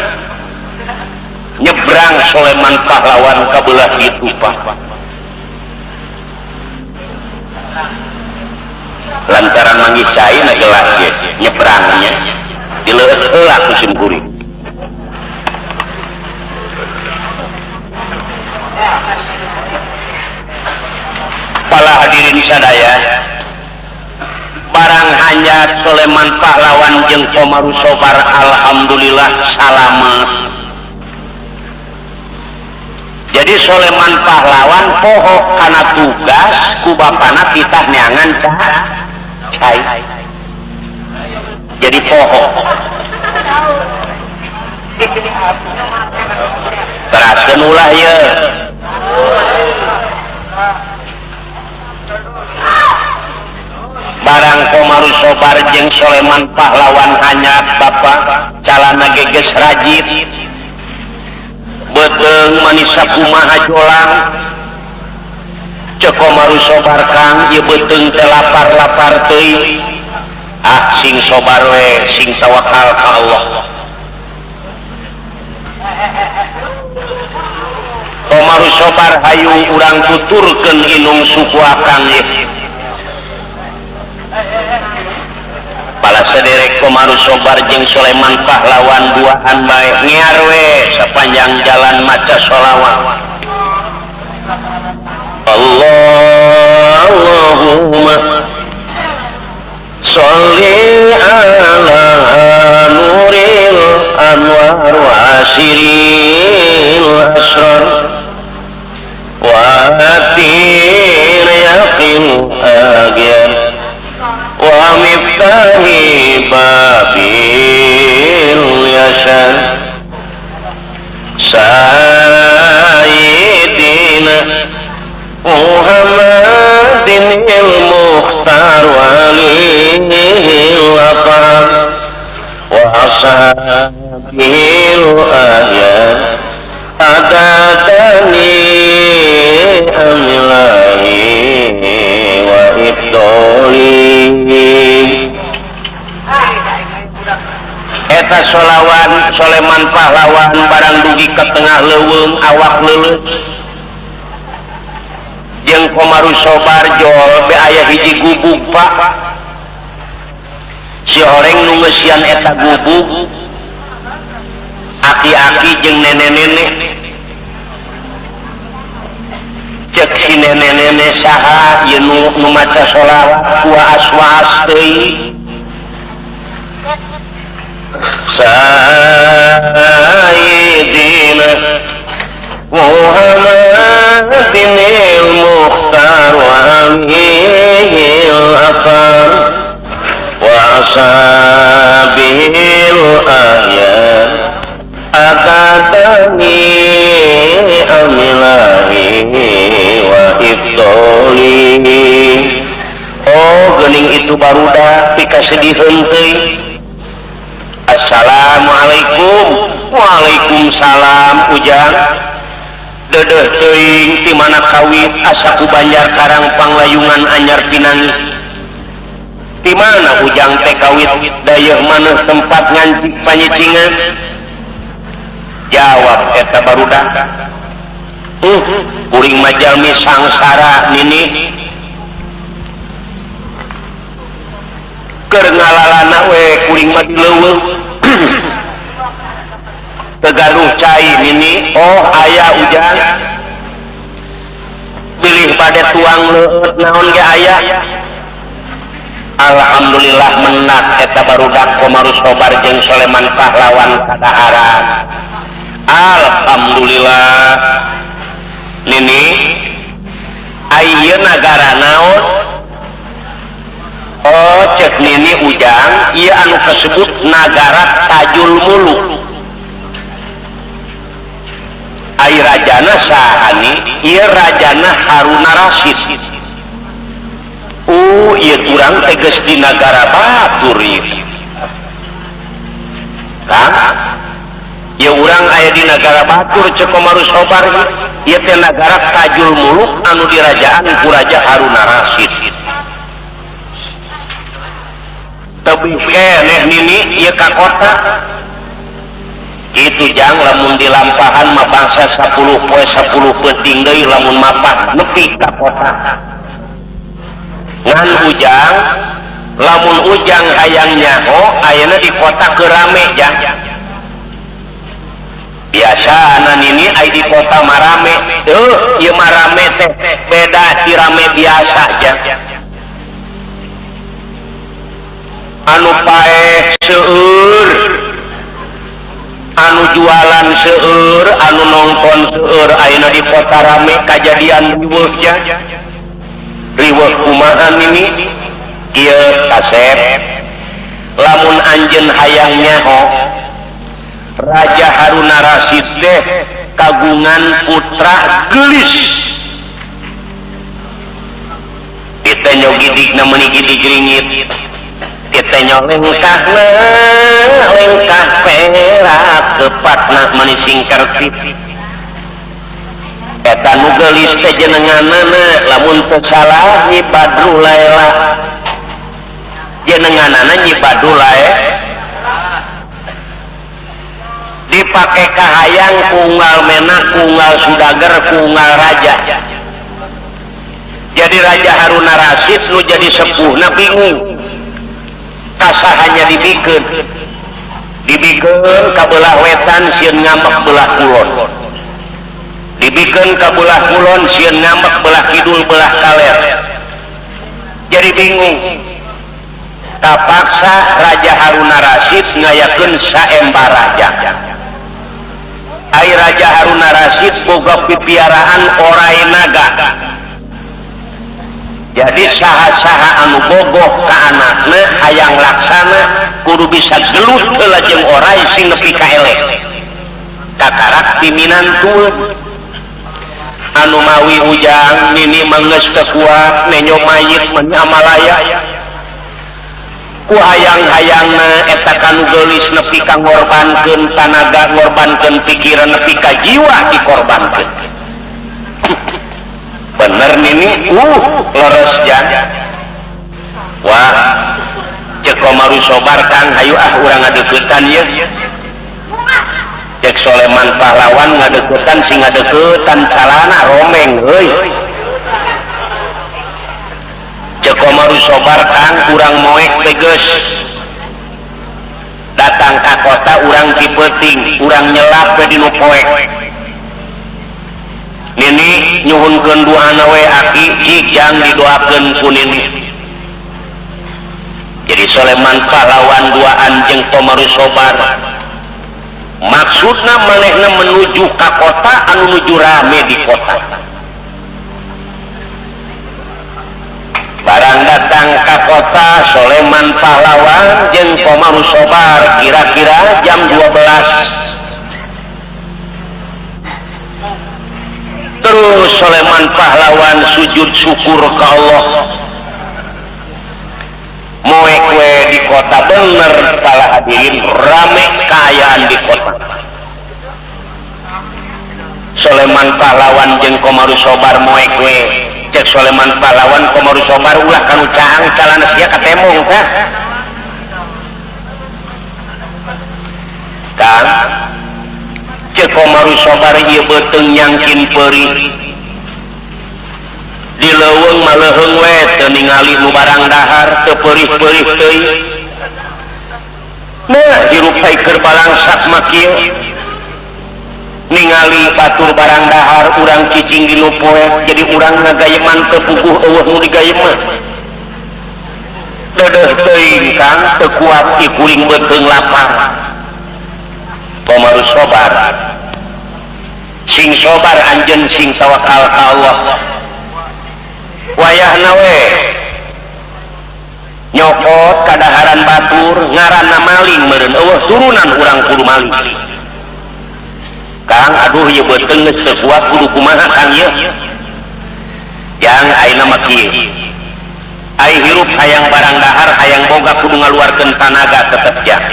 Nyebrang Soleman pahlawan ka belah ditu pak. Lantaran manggih cai na jelas ge nyebrangnya dileueut heula ku simkuring. Para hadirin sadaya, barang hanjat Soleman pahlawan jeung Komaru Sobar alhamdulillah salamet. Jadi Soleman pahlawan poho kana tugas ku bapana titah neangan cai. Jadi poho. Teraskeun ulah ieu. Barang Komaru Sobar jeung Soleman pahlawan hanyat bapa calana geges rajit beuteung manisa kumaha jolang. Cek Komaru Sobar Kang ieu beuteung teh lapar-lapar teuing. Ah sing sobar we sing tawakal ka Allah. Komaru Sobar hayu urang tuturkeun inung suku akang ieu. Pala sederek Komaru Sobar jeung Soleman pahlawan duaan bae ngiar we sepanjang jalan maca sholawat. Allahumma sholli ala nuril anwar wa siril asrar wa atir yaqin agyar wa miftahi babil yasar. ashabihi al-ahya adatani amilahi wa ibdoli. Eta solawan Soleman pahlawan barang dugi ke tengah leuweung awak leuleus jeung Komaru Sobar jol be aya hiji gubug Pak. Si horeng nu ngeusian eta gubug aki-aki jeung nenek-nenek. Cek si nenek-nenek saha ieu nu maca sholawat waas-waas teuing. Sayyidina Muhammadin al-Mukhtar wa alihi al-athar wa ashabihi al-ahyar atatani amilahi wa ibdolihi. Oh geuning itu barudak pikasediheun teuing. Assalamualaikum. Waalaikumsalam ujang. Dedeh teuing ti mana kawit asa ku Banjar Karang Panglayungan Anyar Pinangi. Ti mana ujang teh kawit dayeuh maneh tempat ngancik panyicingan? Jawab eta barudak. Kuring mah jalmi sangsara nini. Keur ngalalana we kuring mah di leuweung. Tegaluh cai nini. Oh aya ujang. Bilih bade tuang leueut naon ge aya. Alhamdulillah menak eta barudak Komaru Sobar jeung Soleman pahlawan kadaharan. Alhamdulillah. Nini ayeuna nagara naon? Oh cek nini ujang ieu anu kasebut nagara Tajul Muluk. Ai rajana saha ni? Ieu rajana Haruna Rasyid. Oh ieu urang teh geus di nagara batur ieu. Kang, ieu urang aya di nagara batur cek Komaru Sobar ieu teh nagara Tajul Muluk anu dirajaan ku Raja Haruna Rasyid. Tebih keneh nini ieu ka kota. Kitu jang lamun dilampahan mah bangsa 10 poe 10 peuting deui lamun mapah nepi ka kota. Ngan ujang lamun ujang hayang nyaho ayeuna di kota keur rame jang. Biasana nini ai di kota mah rame. Ieu mah rame teh beda ti rame biasa jang. Anu paeh seueur, anu jualan seueur, anu nonton seueur ayeuna di kota rame kajadian riweuh nya. Riweuh kumaha nini? Kieu kasep lamun anjeun hayang nyaho Raja Haruna Rasyid teh kagungan putra geulis. Ditenyo gidikna meuni gidig ringit. Ditenyo lengkahna lengkah perak kepatna meuni singkertip. Eta nu geulis teh jenenganana lamun teu salah Nyi Badru Laela. Jenenganana Nyi Badru Laela dipake kahayang kunggal menak, kunggal sudager, kunggal raja. Jadi Raja Haruna Rasyid nu jadi sepuhna bingung. Kasahanya dibikeun. Dibikeun ka belah wetan sieun ngambek belah kulon. Dibikeun ka belah kulon sieun ngambek belah kidul belah kaler. Jadi bingung. Kapaksa Raja Haruna Rasyid ngayakeun saembara raja. Ai Raja Haruna Rasyid boga pipiaraan orai naga. Jadi saha-saha anu bogoh ka anakna hayang laksana kudu bisa gelut heula jeung orai sing nepi ka eleh. Kakarak piminantueun. Anu mawi ujang nini mah geus teu kuat nenyo mayit meni amalaya. Ku hayang-hayangna eta kanu geulis nepi ka ngorbankeun tanaga, ngorbankeun pikiran, nepi ka jiwa dikorbankeun. Bener nini, leres jan. Wah, cek Komaru Sobar Kang, hayu ah urang ngadeuketan ye. Cek Soleman Pahlawan ngadeuketan sing ngadeuketan calana romeng euy. Cek Komaru Sobar Kang, urang moek teges. Datang ka kota urang cipeuting, urang nyelap we dinu poek. Nini nyuhunkeun duana we aki cik jang didoakeun ku nini. Jadi Soleman Pahlawan duaan jeung Komaru Sobar. Maksudna manehna menuju ka kota anu nuju rame di kota. Barang datang ka kota Soleman Pahlawan jeung Komaru Sobar kira-kira jam 12. Terus Soleman Pahlawan sujud syukur ke Allah. Moek we di kota bener para hadirin, rame kaayaan di kota. Soleman Pahlawan jeung Komaru Sobar moek we. Cek Soleman Pahlawan Komaru Sobar ulah kanu caang calana sia katemong tah. Kang cek Komaru Sobar ieu beuteung nyangkin peurih. Di leuweung maleuheung we teu ningali nu barang dahar teu peurih-peurih teuing. Nah hirup teh keur balangsak mah kieu. Ningali batur barang dahar urang cicing di nu poek jadi urang ngagayeman teu puguh eueuh nu digayeman. Dedeuh teuing Kang teu kuat ieu kuring beuteung lapar. Komaru Sobar sing sobar anjeun sing tawakal ka Allah. Wayahna we nyokot kadaharan batur ngaranna maling meureun eueuh turunan urang kudu maling. Kang aduh ieu beuteung geus teu kuat kudu kumaha Kang ieu. Jang ayeuna mah kieu. Ai hirup hayang barang dahar hayang boga kudu ngaluarkeun tanaga tetep jang.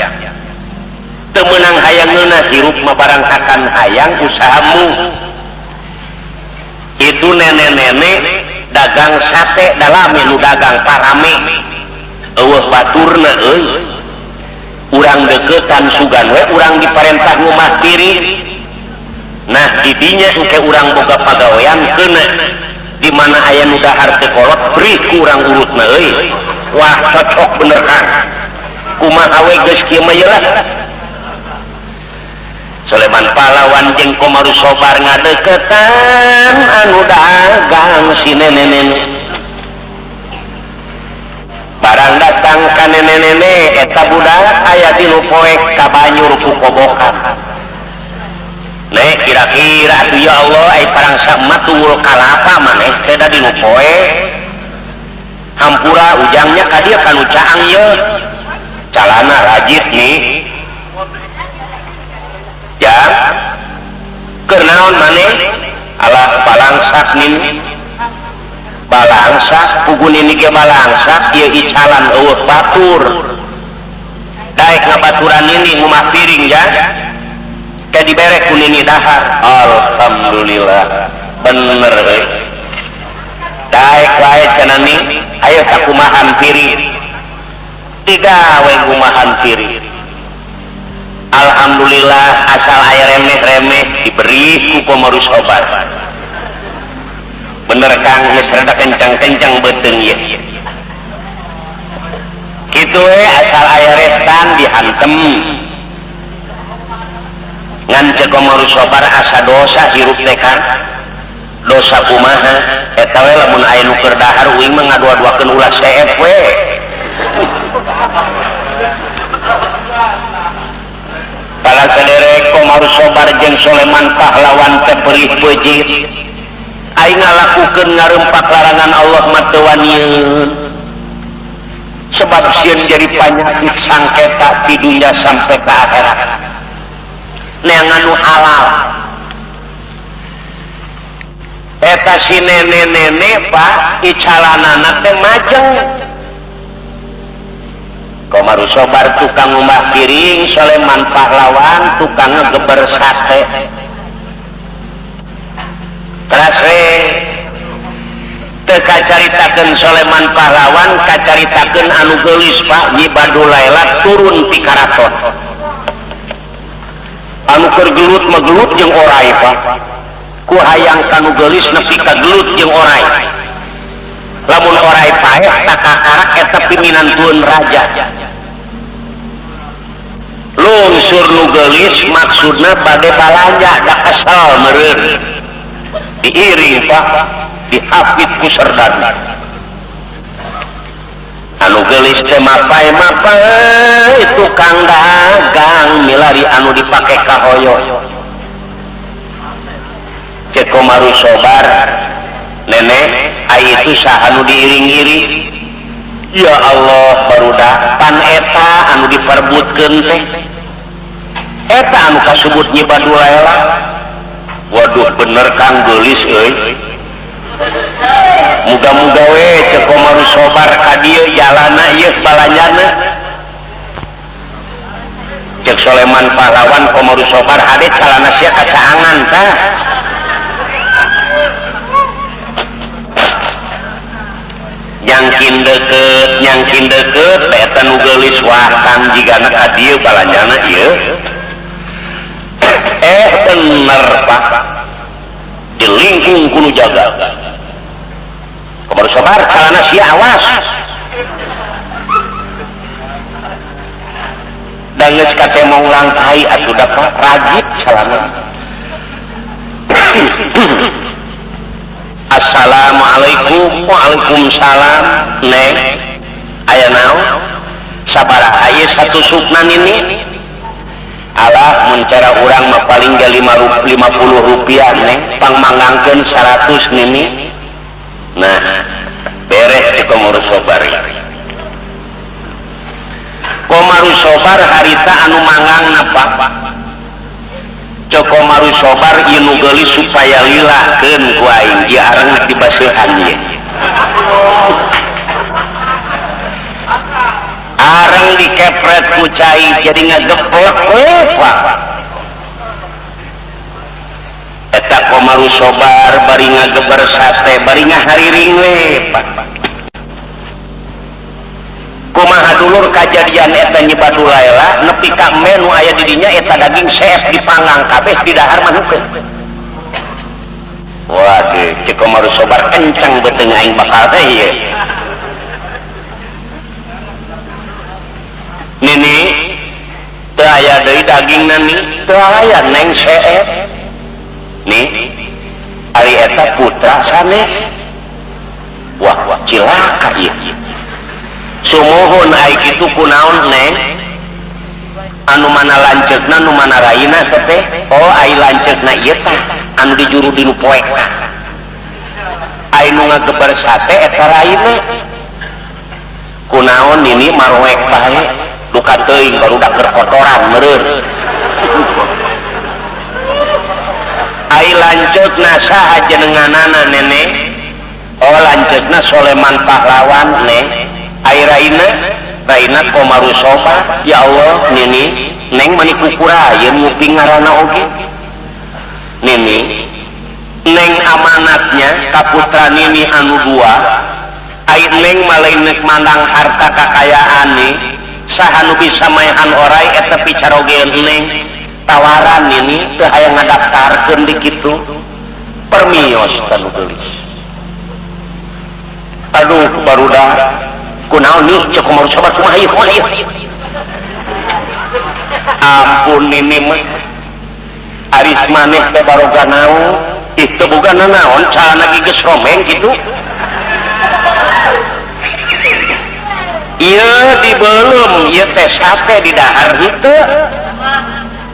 Teu meunang hayang ngeunah hirup mah barang akan hayang usahamu. Itu nenek-nenek dagang sate dalame nu dagang parame. Eueuh baturna euy. Urang deuketan sugan we urang diparentah ngumah piring. Nah didinya engke urang boga pagawean keuna di mana aya nu dahar teu kolot beri ku urang urutna euy. Wah cocok bener Kang. Kumaha we geus kieu mah ieu lah. Soleman Pahlawan jeung Komaru Sobar ngadeukeutan anu dagang si nenek-nenek. Barang datang ka nenek-nenek eta budak aya di nu poek ka banyur ku kobokan. Nek kira-kira atuh ya Allah ai parang saemat tunggul kalapa maneh teh da di nu poek. Hampura ujangnya ka dieu ka nu caang ye. Calana rajit nih. Jang keur naon maneh? Alah balangsak nin. Balangsak pugu nini ge balangsak ieu icalan eueuh batur. Daek ngabaturan nini ngumah piring ya. Kayak diberek ku nini dahar. Alhamdulillah bener euy. Daek wae cenah ni, ayo sakumahan piring. Digawe ngumahan piring. Alhamdulillah asal air remeh-remeh diberi ku Komaru Sobar. Bener Kang geus rada kencang-kencang beuteung ieu. Kitu we asal aya restan dihantem. Ngan cek Komaru Sobar asa dosa hirup teh Kang. Dosa kumaha? Eta we lamun aya nu keur dahar uing mah ngadua-duakeun ulah seef we. Para saderek Komaru Sobar jeung Soleman Pahlawan teh perih peujit. Aing ngalakukeun ngarempak larangan Allah mah teu wanieun. Sebab sieun jadi panyakit sangketa di dunia sampai ke akhirat. Neangan nu halal. Eta si nenek-nenek Pak icalanana teh majeng. Komaru Sobar tukang ngumbah piring, Soleman pahlawan tukang ngegeber sate. Teras we teu kacaritakeun Soleman pahlawan, kacaritakeun anu geulis Pak Nyi Badulaela turun ti karaton. Anu keur gelut mah gelut jeung orai Pak. Ku hayang kanu geulis nepi ka gelut jeung orai. Lamun orai paeh takakarak eta piminantueun raja. Lungsur nu geulis maksudna bade balanja da kesel meureun. Diiring Pak, dihapit ku serdadu. Anu geulis teh mapai-mapai tukang dagang milari anu dipake kahoyo. Cek Komaru Sobar, nenek, ai itu saha nu diiring-iring? Ya Allah, barudak pan eta anu diperbutkeun teh. Eta anu kasebut Nyi Badulaela. Waduh bener Kang geulis euy. Muga-muga we cek Komaru Sobar ka dieu jalana ieu balanjana. Cek Soleman pahlawan Komaru Sobar hade calana sia kacaangan tah. Nyangkin deket eta nu geulis wah Kang jigana ka dieu balanjana ieu. Bener Pak, di lingkung kudu jaga. Komaru Sobar calana sia awas. Da geus katemong langkai atuh da Pak rajit calana. Assalamualaikum. Waalaikumsalam. Neng, aya naon? Sabaraha ieu satu supna nini? Alah mun cara urang mah paling ge 50 rupiah neng, pangmangangkeun 100 nini. Nah, beres cek Komaru Sobar. Komaru Sobar harita anu mangangna Pak. Cek Komaru Sobar ieu nu geulis supaya lilakeun ku aing, ieu areng nek dibaseuhan ieu. Areng dikepret ku cai jadi ngageplek we Pak. Eta Komaru Sobar bari ngageber sate bari ngahariring we Pak. Kumaha dulur kajadian eta Nyi Badulaela nepi ka menu aya di dinya eta daging seep dipanggang kabeh didahar manukeun. Waduh, cek Komaru Sobar kenceng beuteung aing bakal teh ieu. Nini teu aya deui dagingna ni, teu aya neng seep. Nih, ari eta putra sanes. Wah, wah cilaka ieu. Sumuhun ai kitu kunaon neng? Anu mana lanceukna nu mana raina teh? Oh, ai lanceukna ieu tah anu dijuru dinu poek tah. Ai nu ngageber sate eta raina. Kunaon nini maroek bae, duka teuing barudak berkotoran meureun. Ai lanceukna saha jenenganana nenek? Oh, lanceukna Soleman pahlawan neng. Ai raina, raina Komaru Sobar. Ya Allah, nini, neng mani kukurayeun nguping ngaranna oge. Nini, neng amanatnya ka putra nini anu dua. Ai neng malain nek mandang harta kakayaan nih, saha nu bisa maehan orai eta picarogeun neng. Tawaran nini teu hayang ngadaftarkeun di kitu. Permios tanu geulis. Aduh, barudak kunaon nih cek Komaru Sobar kumaha ieu kumaha ieu. Ampun nini mah aris maneh teh baroga naon, ih teu boga nanaon calana ge geus romeng kitu. Ieu dibeuleum ieu teh sate di dahar henteu.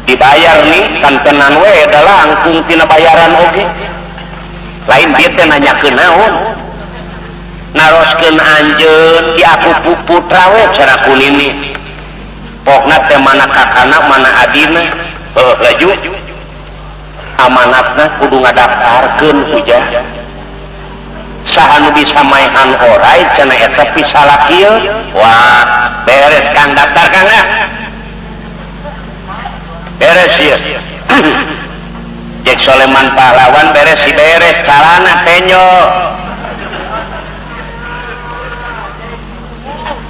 Dibayar nih kantenan we da langkung tina bayaran oge. Lain dieu teh nanyakeun naon. Naroskeun anjeun di aku putra we cara ku nini. Pokna teh mana kakana mana adina. Heuh laju. Amanatna kudu ngadaftarkeun ujah. Saha nu bisa maehan orai cenah eta pisalakieun. Wah beres Kang daftar Kang ah beres ya. Cek Soleman Pahlawan beres si beres calana tenyo.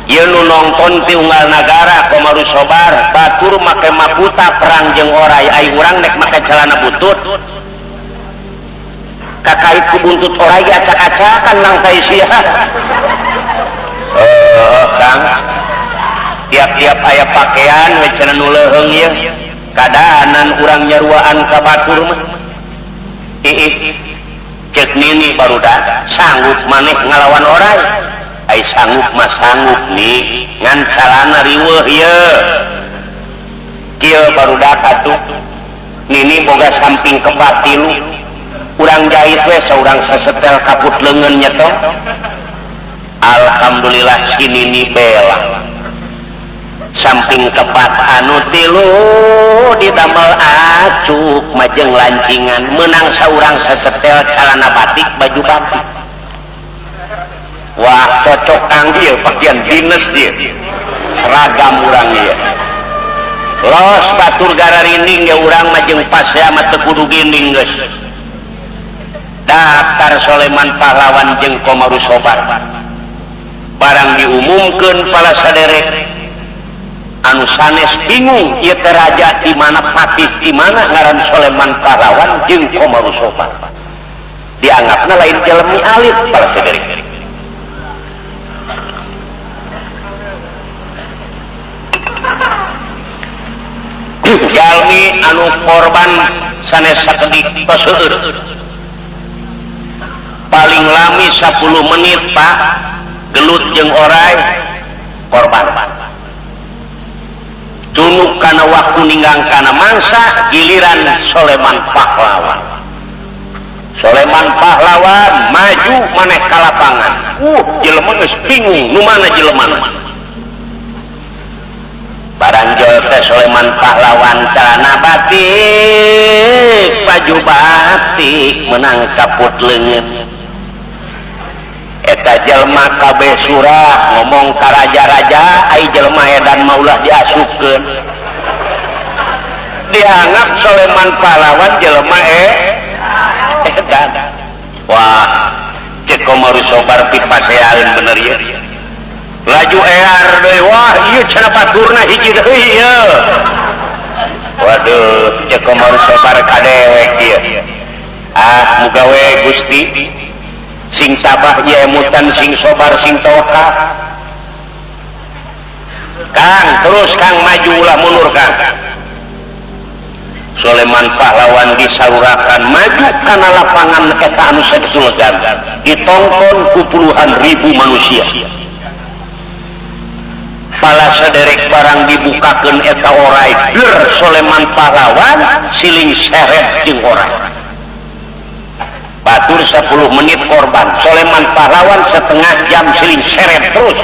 Ieu nu nongton ti unggal nagara Komaru Sobar batur make maputa perang jeung orai ai urang nek make celana butut kakait ku buntut orai ge acak-acakan nang tai sia. Kang tiap-tiap aya pakaian we cenah nu leuheung ieu kadahanan urang nyaruaan ka batur mah. Iih cek nini barudak sanggup maneh ngalawan orai. Ai sanggup mah sanggup nih ngan calana riweuh ieu. Kieu barudak atuh nini boga samping kebat tilu urang jahit we saurang sasetel kaput leungeun nya toh. Alhamdulillah si nini bela samping kebat anu tilu didamel acuk majeng lancingan menang saurang sasetel calana batik baju batik. Wah cocok Kang ieu pakaian dinas ieu seragam urang ieu. Los batur gararinding ya urang mah jeung pasea mah teu kudu ginding geus. Daftar Soleman Pahlawan jeung Komaru Sobar. Barang diumumkeun pala saderek anu sanes bingung ieu teh raja di mana patih di mana ngaran Soleman Pahlawan jeung Komaru Sobar. Dianggapna lain jelemi alit pala saderek. Jalmi anu korban sanes sakedik tos seueur. Paling lami 10 menit Pak gelut jeung orai korban. Tunuk kana waktu ninggang kana mangsa giliran Soleman Pahlawan. Soleman Pahlawan maju maneh ka lapangan. Jelema geus bingung nu mana jelemana. Barang jol teh Soleman Pahlawan celana batik baju batik menang kaput leungeun. Eta jelema kabeh surah ngomong ka raja-raja ai jelema edan mah ulah diasupkeun. Dianggap Soleman Pahlawan jelema edan. Wah cek Komaru Sobar pipasean bener ieu. Laju ear deui wah ieu cenah baturna hiji deui ieu. Waduh cek Komaru Sobar ka dewek ieu. Ah muga we Gusti sing tabah ieu emutan sing sobar sing tawakal. Kang terus Kang maju ulah mundur Kang. Soleman Pahlawan disaurahkan maju kana lapangan eta anu sakitu legan ditongton ku puluhan ribu manusia. Pala saderek barang dibukakeun eta orai der Soleman Pahlawan siling seret jeung orai. Batur 10 menit korban Soleman Pahlawan setengah jam siling seret terus.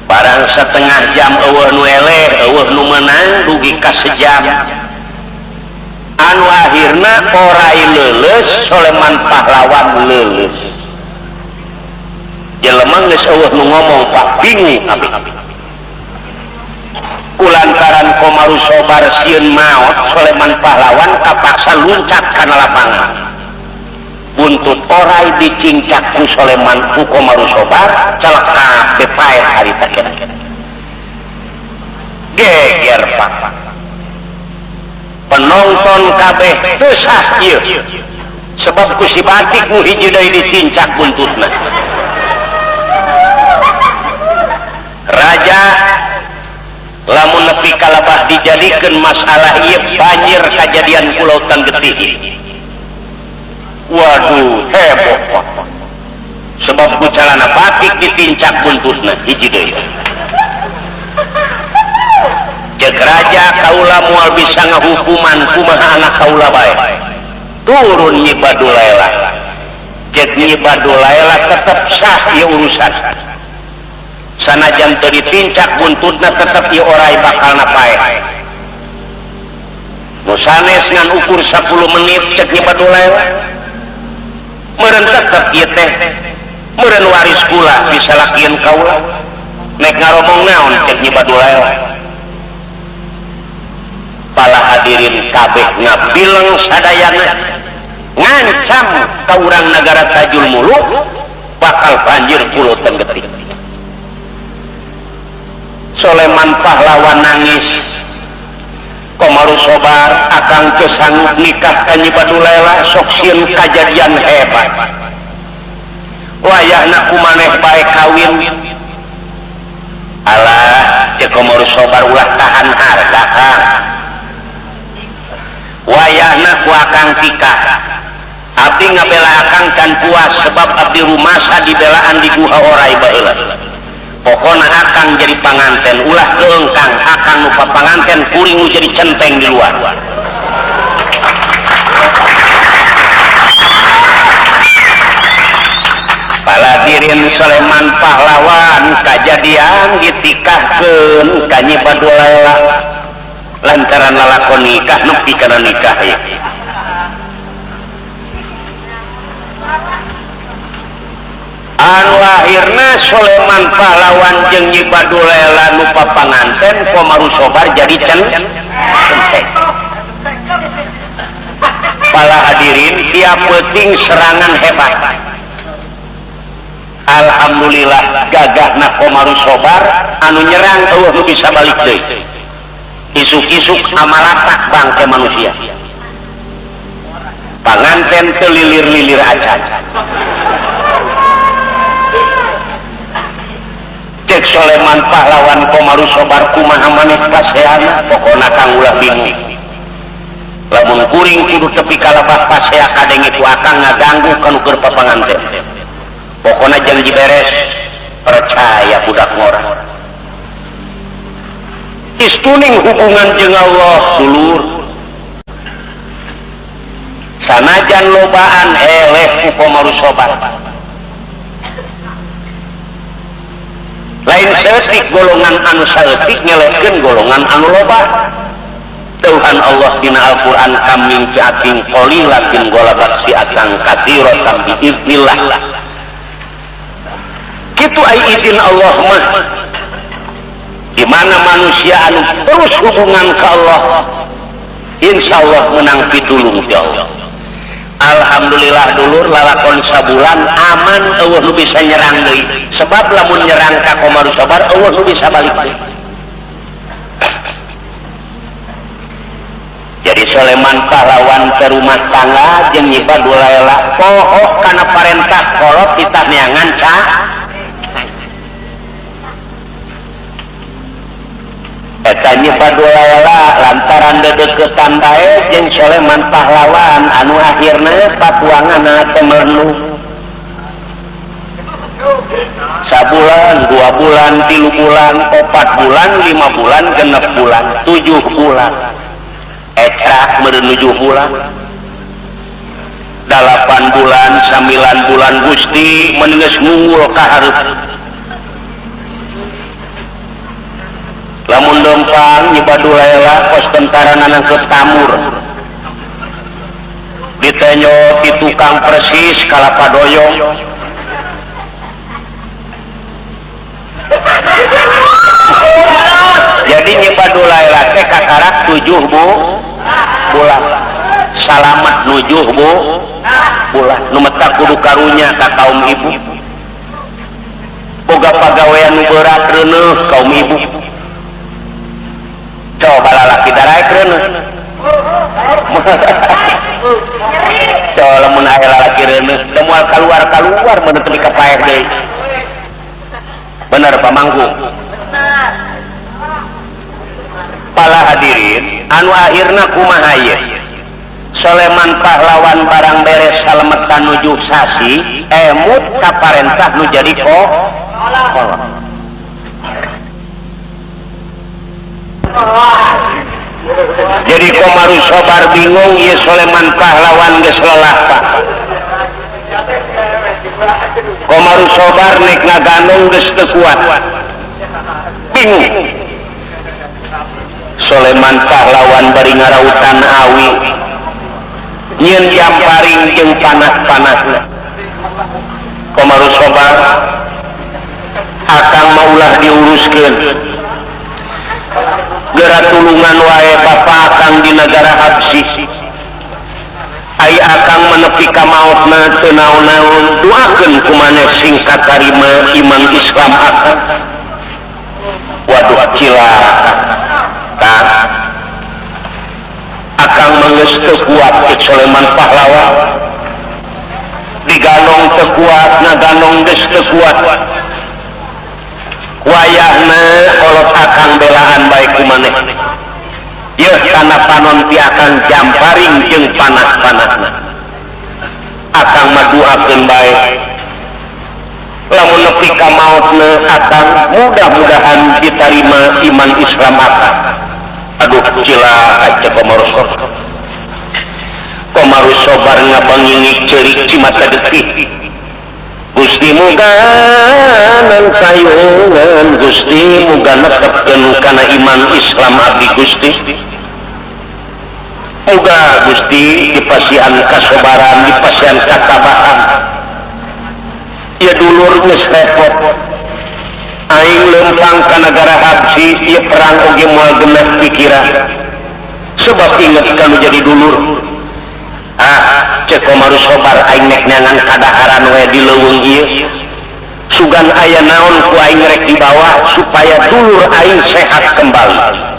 Barang setengah jam eueuh nu eleh eueuh nu meunang dugi ka sejam. Anu akhirna orai leuleus Soleman Pahlawan leuleus. Jelema geus eueuh nu ngomong Pak bingung abdi. Kulantaran Komaru Sobar sieun maot Soleman Pahlawan kapaksa luncat kana lapangan. Buntut orai dicincak ku Soleman ku Komaru Sobar celaka bepaeh harita kena. Geger Pak. Penonton kabeh teu sah ieu. Sebab ku si batik nu hiji deui dicincak buntutna. Raja lamun nepi kalabah dijadikeun masalah ieu banjir kajadian Pulau Getih. Waduh heboh Pak. Sebab ku calana batik ditincak buntutna hiji deui. Cek raja kaula moal bisa ngahukuman kumaha anak kaula bae. Turun Nyi Badulaela. Cek Nyi Badulaela tetep sah ieu urusan. Sanajan teu ditincak buntutna tetep ieu orai bakalna paeh. Nu sanes ngan ukur 10 menit cek Nyi Badulaela. Meureun tetep ieu teh Meureun waris kula bisa lakieun kaula. Nek ngaromong naon cek Nyi Badulaela. Pala hadirin kabeh ngabileng sadayana ngancam ka urang nagara Tajul Muluk bakal banjir pulau tenggetik. Soleman pahlawan nangis. Komaru Sobar akang teu sanggup nikah ka Nyi Badulaela sok sieun kajadian hebat. Wayahna ku maneh bae kawin. Alah cek Komaru Sobar ulah tahan harga Kang. Wayahna ku akang tikah. Abdi ngabela akang can puas sebab abdi rumasa dibelaan di guha orai baheula. Pokona akang jadi panganten ulah keengkang akang nu papanganten kuring nu jadi centeng di luar. Paladirin Soleman pahlawan kajadian ditikahkeun ka Nyi Badulaela lantaran lalakon nikah nepi kana nikah ya. Anu akhirna Soleman pahlawan jeung Nyi Badulaela nu papanganten Komaru Sobar jadi centeng. Pala hadirin tiap peuting serangan hebat. Alhamdulillah gagahna Komaru Sobar anu nyerang eueuh nu bisa balik deui. Isuk-isuk amalatak bangke manusia. Panganten teu lilir-lilir acan. Cek Soleman pahlawan Komaru Sobar kumaha maneh paseana pokona kang ulah bingung. Lamun kuring kudu tepi ka lebah pasea kadenge ku akang ngaganggu kanu keur papanganten. Pokona janji beres, percaya budak ngora. Istuning hubungan jeung Allah dulur. Sanajan lobaan eleh ku Komaru Sobar. Lain saeutik golongan anu saeutik nyelehkeun golongan anu loba. Tuhan Allah dina Al-Qur'an kaming fi'atin qalilatin ghalabat fi'atan katsiratan biiznillah. Kitu ai izin Allah mah. Di mana manusia anu terus hubungan ka Allah, insyaallah menang pitulung ti Allah. Alhamdulillah dulur lalakon sabulan aman eueuh nu bisa nyerang deui. Sebab lamun nyerang ka Komaru Sobar eueuh nu bisa balik deui. Jadi Soleman pahlawan ke rumah tangga jeung Nyi Badulaela poho kana parentah kolot titah neangan ca. Eta Nyi Badulaela lantaran dedeketan bae jeung Soleman pahlawan anu akhirna patuanganna teh melenung. Sabulan, 2 bulan, 3 bulan, 4 bulan, 5 bulan, 6 bulan, 7 bulan. Ekrak meureun 7 bulan. 8 bulan, 9 bulan Gusti mun geus ngunggul ka hareup. Lamun lempang Nyi Badulaela kos tentara nangkep tamur. Ditenyo ti tukang persis kalapa doyong. Jadi Nyi Badulaela teh kakarak 7 bulan. Salamet 7 bulan. Nu matak kudu karunya ka kaum ibu. Boga pagawean nu berat reuneuh kaum ibu. Coba lalaki daraek reuneuh. Coba lamun aya lalaki reuneuh teu moal kaluar-kaluar mun teu kapaeh deui. Bener Pak Mangku. Pala hadirin anu akhirna kumaha ieu? Soleman pahlawan barang beres salemetan nuju sasi emut ka parentah nu jadi kolot. Jadi Komaru Sobar bingung ieu Soleman pahlawan geus lelah Pak. Komaru Sobar nek ngagandong geus teu kuat. Bingung. Soleman pahlawan bari ngarautan awi. Nyieun jamparing jeung panas-panasna. Komaru Sobar akang maulah diuruskeun geura tulungan wae bapa akang di negara Habsyi ai akang menepi ka maotna teu naon-naon doakeun ku maneh sing katarima iman Islam akang. Waduh cilaka Kang, akang mah geus teu kuat cek Soleman pahlawan, diganong teu kuat, ngaganong geus teu kuat, wayahna kolot akang belaan bae ku maneh. Yeuh kana panon ti akang jamparing jeung panah-panahna, akang mah doakeun bae lamun nepi ka maotna akang mudah-mudahan diterima iman Islam akang. Aduh cilaka cek Komaru Sobar. Komaru Sobar ngabangingik ceurik cimata getih. Gusti muga nangkayungan, Gusti muga netepkeun kana iman Islam abdi Gusti. Muga Gusti dipasihan kasobaran, dipasihan katabahan. Ieu dulur geus repot, aing lempang ka nagara Habsyi, ieu perang oge moal genep pikiran sebab inget kanu jadi dulur. Ah cek Komaru Sobar aing nek neangan kadaharan we di leuweung ieu, sugan aya naon ku aing rek dibawa supaya dulur aing sehat kembali.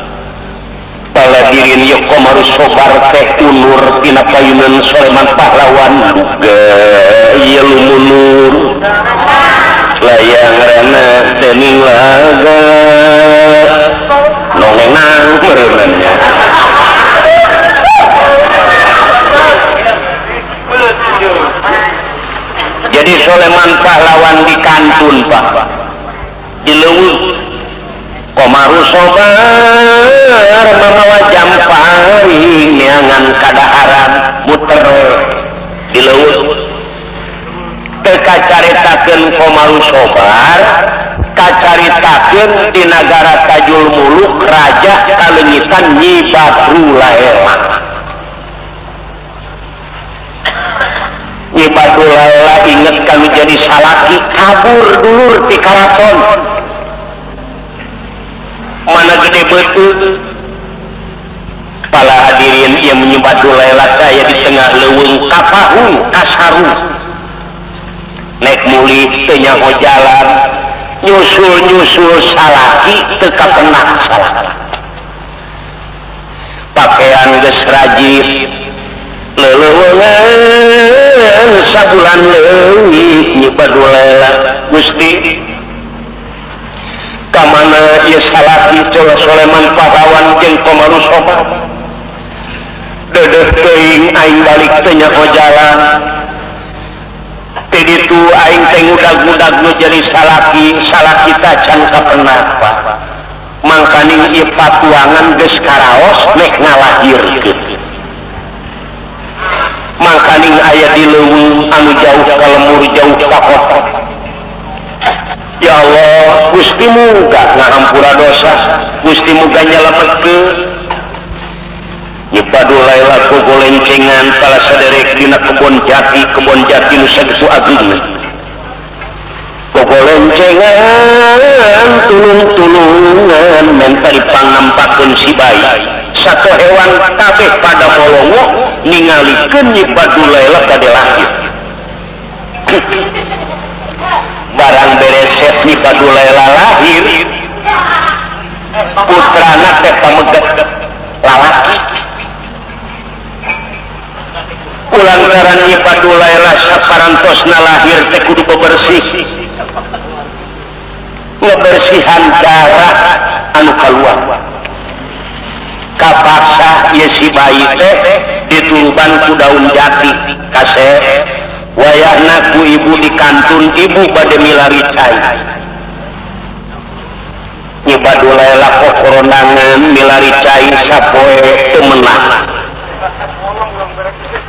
Paladirin ieu Komaru Sobar teh unur tina payunan Soleman pahlawan duga ieu lumunur layang rana dening laga nongenang mereunannya. Jadi Soleman pahlawan di kantun Pak di leuweung. Komaru Sobar mamawa jamparing neangan kadaharan muter di leuweung. Teu kacaritakeun Komaru Sobar, kacaritakeun di nagara Tajul Muluk raja kaleungitan Nyi Badru Laela. Nyi Badru Laela inget kanu jadi salaki kabur dulur ti karaton. Mana gede beuteung. Pala hadirin ieu Nyi Badru Laela teh aya di tengah leuweung kapahung kasaru. Nek mulih teu nyaho jalan, nyusul-nyusul salaki teu kapenak salaki. Pakaian geus rajib, leuweungan sabulan leuwih Nyi Badru Laela. Gusti ka mana ieu salaki cek Soleman pahlawan jeung Komaru Sobar? Deudeuh teuing aing balik teu nyaho jalan. Ti ditu aing teh ngudag-ngudag nu jadi salaki, salaki tacan kapenak Pak. Mangkaning ieu patuangan geus karaos nek ngalahirkeun. Mangkaning aya di leuweung anu jauh ka lemur jauh ka kota. Ya Allah, Gusti muga ngahampura dosa, Gusti muga nyalametkeun. Nyi Badru Laela gogolencengan pala saderek dina kebon jati, kebon jati nu sakitu agungna. Gogolencengan tulung-tulungan menta dipangampakeun si bayi. Satu hewan kabeh pada molongo ningalikeun Nyi Badru Laela kade lahir. Barang bereset Nyi Badru Laela lahir, putrana teh pameget lalaki. Ulantaran Nyi Badru Laela saparantosna lahir teh kudu bebersih, ngebersihan darah anu kaluar. Kapaksa ieu si bayi teh dituluban ku daun jati kasep. Wayahna ku ibu di kantun ibu bade milari cai. Nyi Badru Laela kokoronangan milari cai sapoe teu meunang.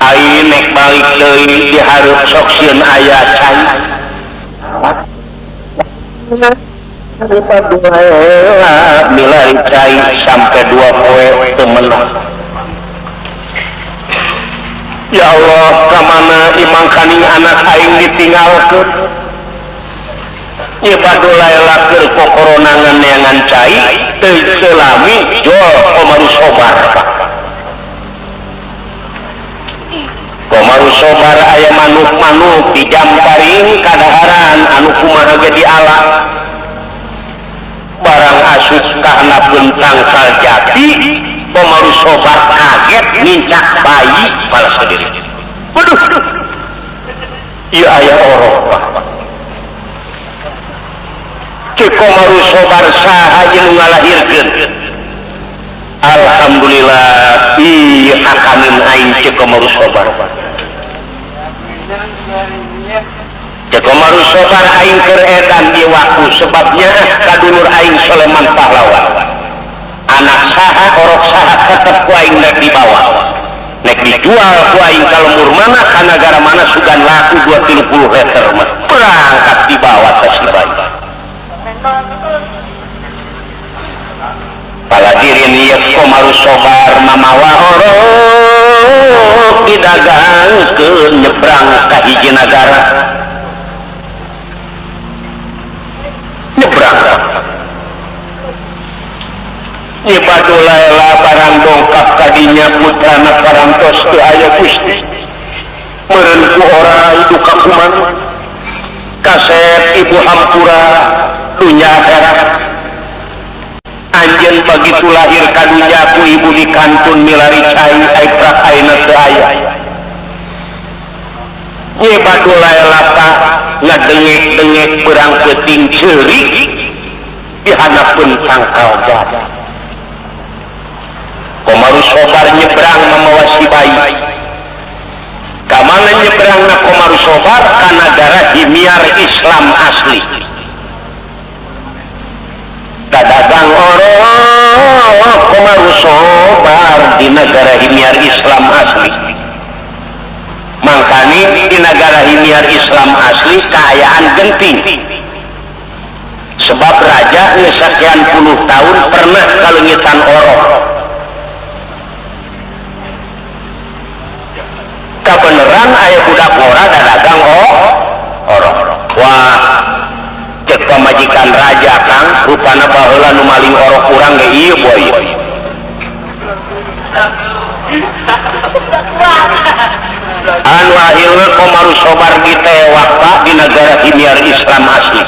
Aing nek balik deui dihareup sok sieun aya cai. Nyi Badru Laela milari cai sampai 2 poe teu meunang. Ya Allah, ka mana imang kaning anak aing ditinggalkeun. Ieu badu laela keur kokoronangan neangan cai teu lami jol Komaru Sobar. Komaru Sobar aya manuk-manuk di jamparing kadaharan anu kumaha ge diala. Barang asup kahandapeun tangkal jati, Komaru Sobar kaget nincak bayi pala sendiri. Waduh, ieu aya orok Pak. Cek Komaru Sobar saha jeung ngalahirkeun. Alhamdulillah, ieu hakaneun aing cek Komaru Sobar. Cek Komaru Sobar aing keur edan ieu waktu sebabnya kadulur aing Soleman pahlawan. Anak saha orok saha tetep ku aing nek dibawa. Nek dijual ku aing ka lembur mana ka nagara mana sugan laku 230 liter mah. Berangkat dibawa tas si bayi. Paladirin ieu Komaru Sobar mamawa orok didagangkeun nyebrang ka hiji nagara. Nyebrang. Nyi badu laela barang dongkap kadinya putrana parantos teu aya Gusti. Meureun ku ora duka kuman. Kasep ibu hampura dunya akhirat. Anjeun begitu lahir ka dunya ku ibu dikantun milari cai ai prak ayeuna teu aya. Nyi badu laela ngadengek-dengek perang peuting ceurik di handapeun tangkal jati. Komaru Sobar nyebrang mamawa si bayi. Ka mana nyebrangna Komaru Sobar? Ka nagara Himyar Islam asli. Kadagang orok Komaru Sobar di negara Himyar Islam asli. Mangkani di negara Himyar Islam asli kaayaan genting. Sebab raja geus sekian puluh tahun pernah kaleungitan orok. Kabeneran aya budak ngora dadagang orok. Wah, cek pamajikan raja Kang, rupana baheula nu maling orok urang ge ieu boy. Anu akhirna Komaru Sobar ditewak Pak di negara Himyar Islam asli.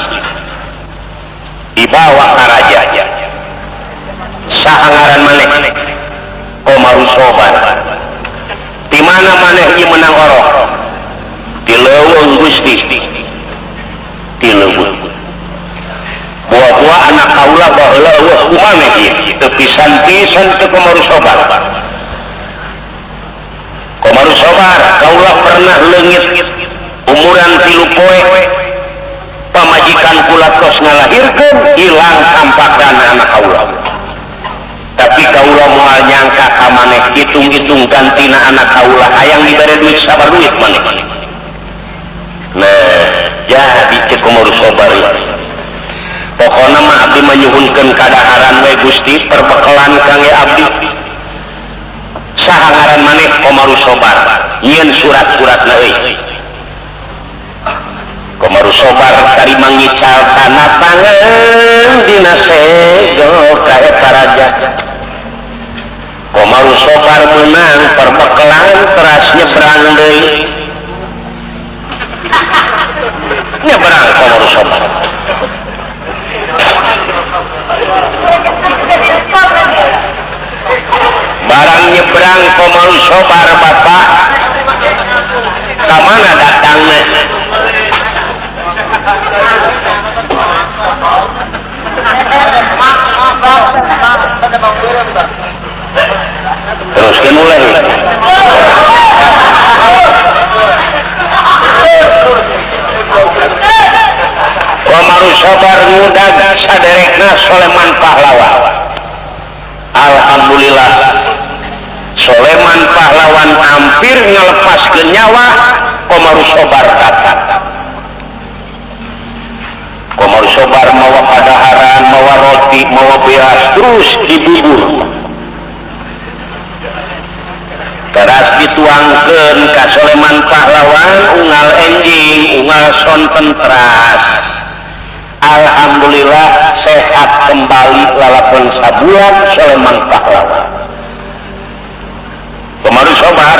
Dibawa ka raja. Saha ngaran maneh? Komaru Sobar. Di mana maneh ieu menang orok? Di leuweung Gusti. Di leuweung. Buah-buah anak kaula baheula eueuh ku maneh ieu. Teu pisan-pisan teu Komaru Sobar. Komaru Sobar kaula pernah leungit umuran 3 poe. Pamajikan kula tos ngalahirkeun hilang sampakana anak kaula. Tapi kaula moal nyangka ka maneh hitung-hitung gantina anak kaula hayang dibere duit sabar duit maneh. Nah, jadi cek Komaru Sobar. Pokona mah abdi manyuhunkeun kadaharan we Gusti perbekalan kangge abdi. Saha ngaran maneh Komaru Sobar? Nyieun surat-suratna euy. Komaru Sobar tarima ngical tanda tangan dina segel ka eta raja. Komaru Sobar menang perbekalan teras nyebrang deui. Nyebrang Komaru Sobar. Barang nyebrang Komaru Sobar bapak ka mana datangna? Teruskan ulah. Komaru Sobar ngudag saderekna Soleman pahlawan. Alhamdulillah Soleman pahlawan hampir ngalepaskeun nyawa Komaru Sobar datang. Komaru Sobar mawa padaharan, mawa roti, mawa beas, terus dibubur. Teras dituangkeun ka Soleman pahlawan unggal enjing, unggal sonten teras. Alhamdulillah sehat kembali lalapun sabulan Sulaiman pahlawan. Kemaru sobar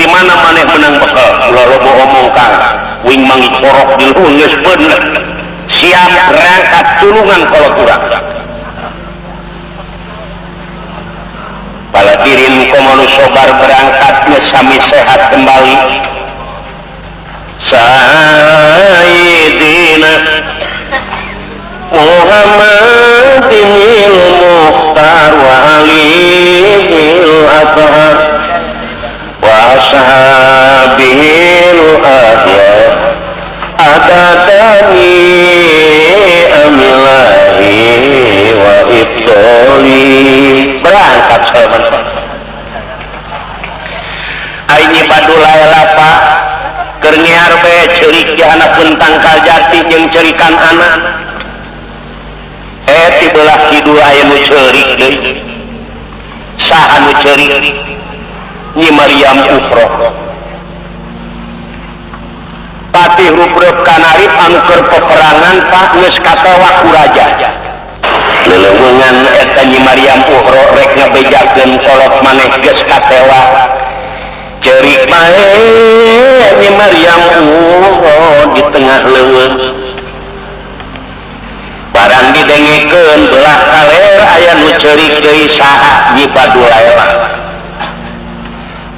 di mana maneh menang bekal ulah loba omong kang wing mangi korok di luhur geus bener siap berangkat tulungan kalau kurang. Paladirin komaru sobar berangkat geus sami sehat kembali. Sayyidina Muhammadinil Mukhtar wa alihil athhar wa ashabihil ahyar adatani amilahi wa ibdoli. Berangkat Sulaiman. Aini badulai lapa keur ngear bae ceurik di handapeun tangkal jati jeung ceurikan anak. Di belah kidul aya nu ceurik deui. Saha nu ceurik? Nyi Maryam Ukhra. Patih rupreup kanarip anu keur peperangan Pak geus katawa ku raja. Leleuweungan eta Nyi Maryam Ukhra rek ngabejakeun kolot maneh geus katewa. Ceurik bae Nyi Maryam Ukhra di tengah leuweung. Barang didengekeun belah kaler aya nu ceurik deui saha Nyi Badulaela.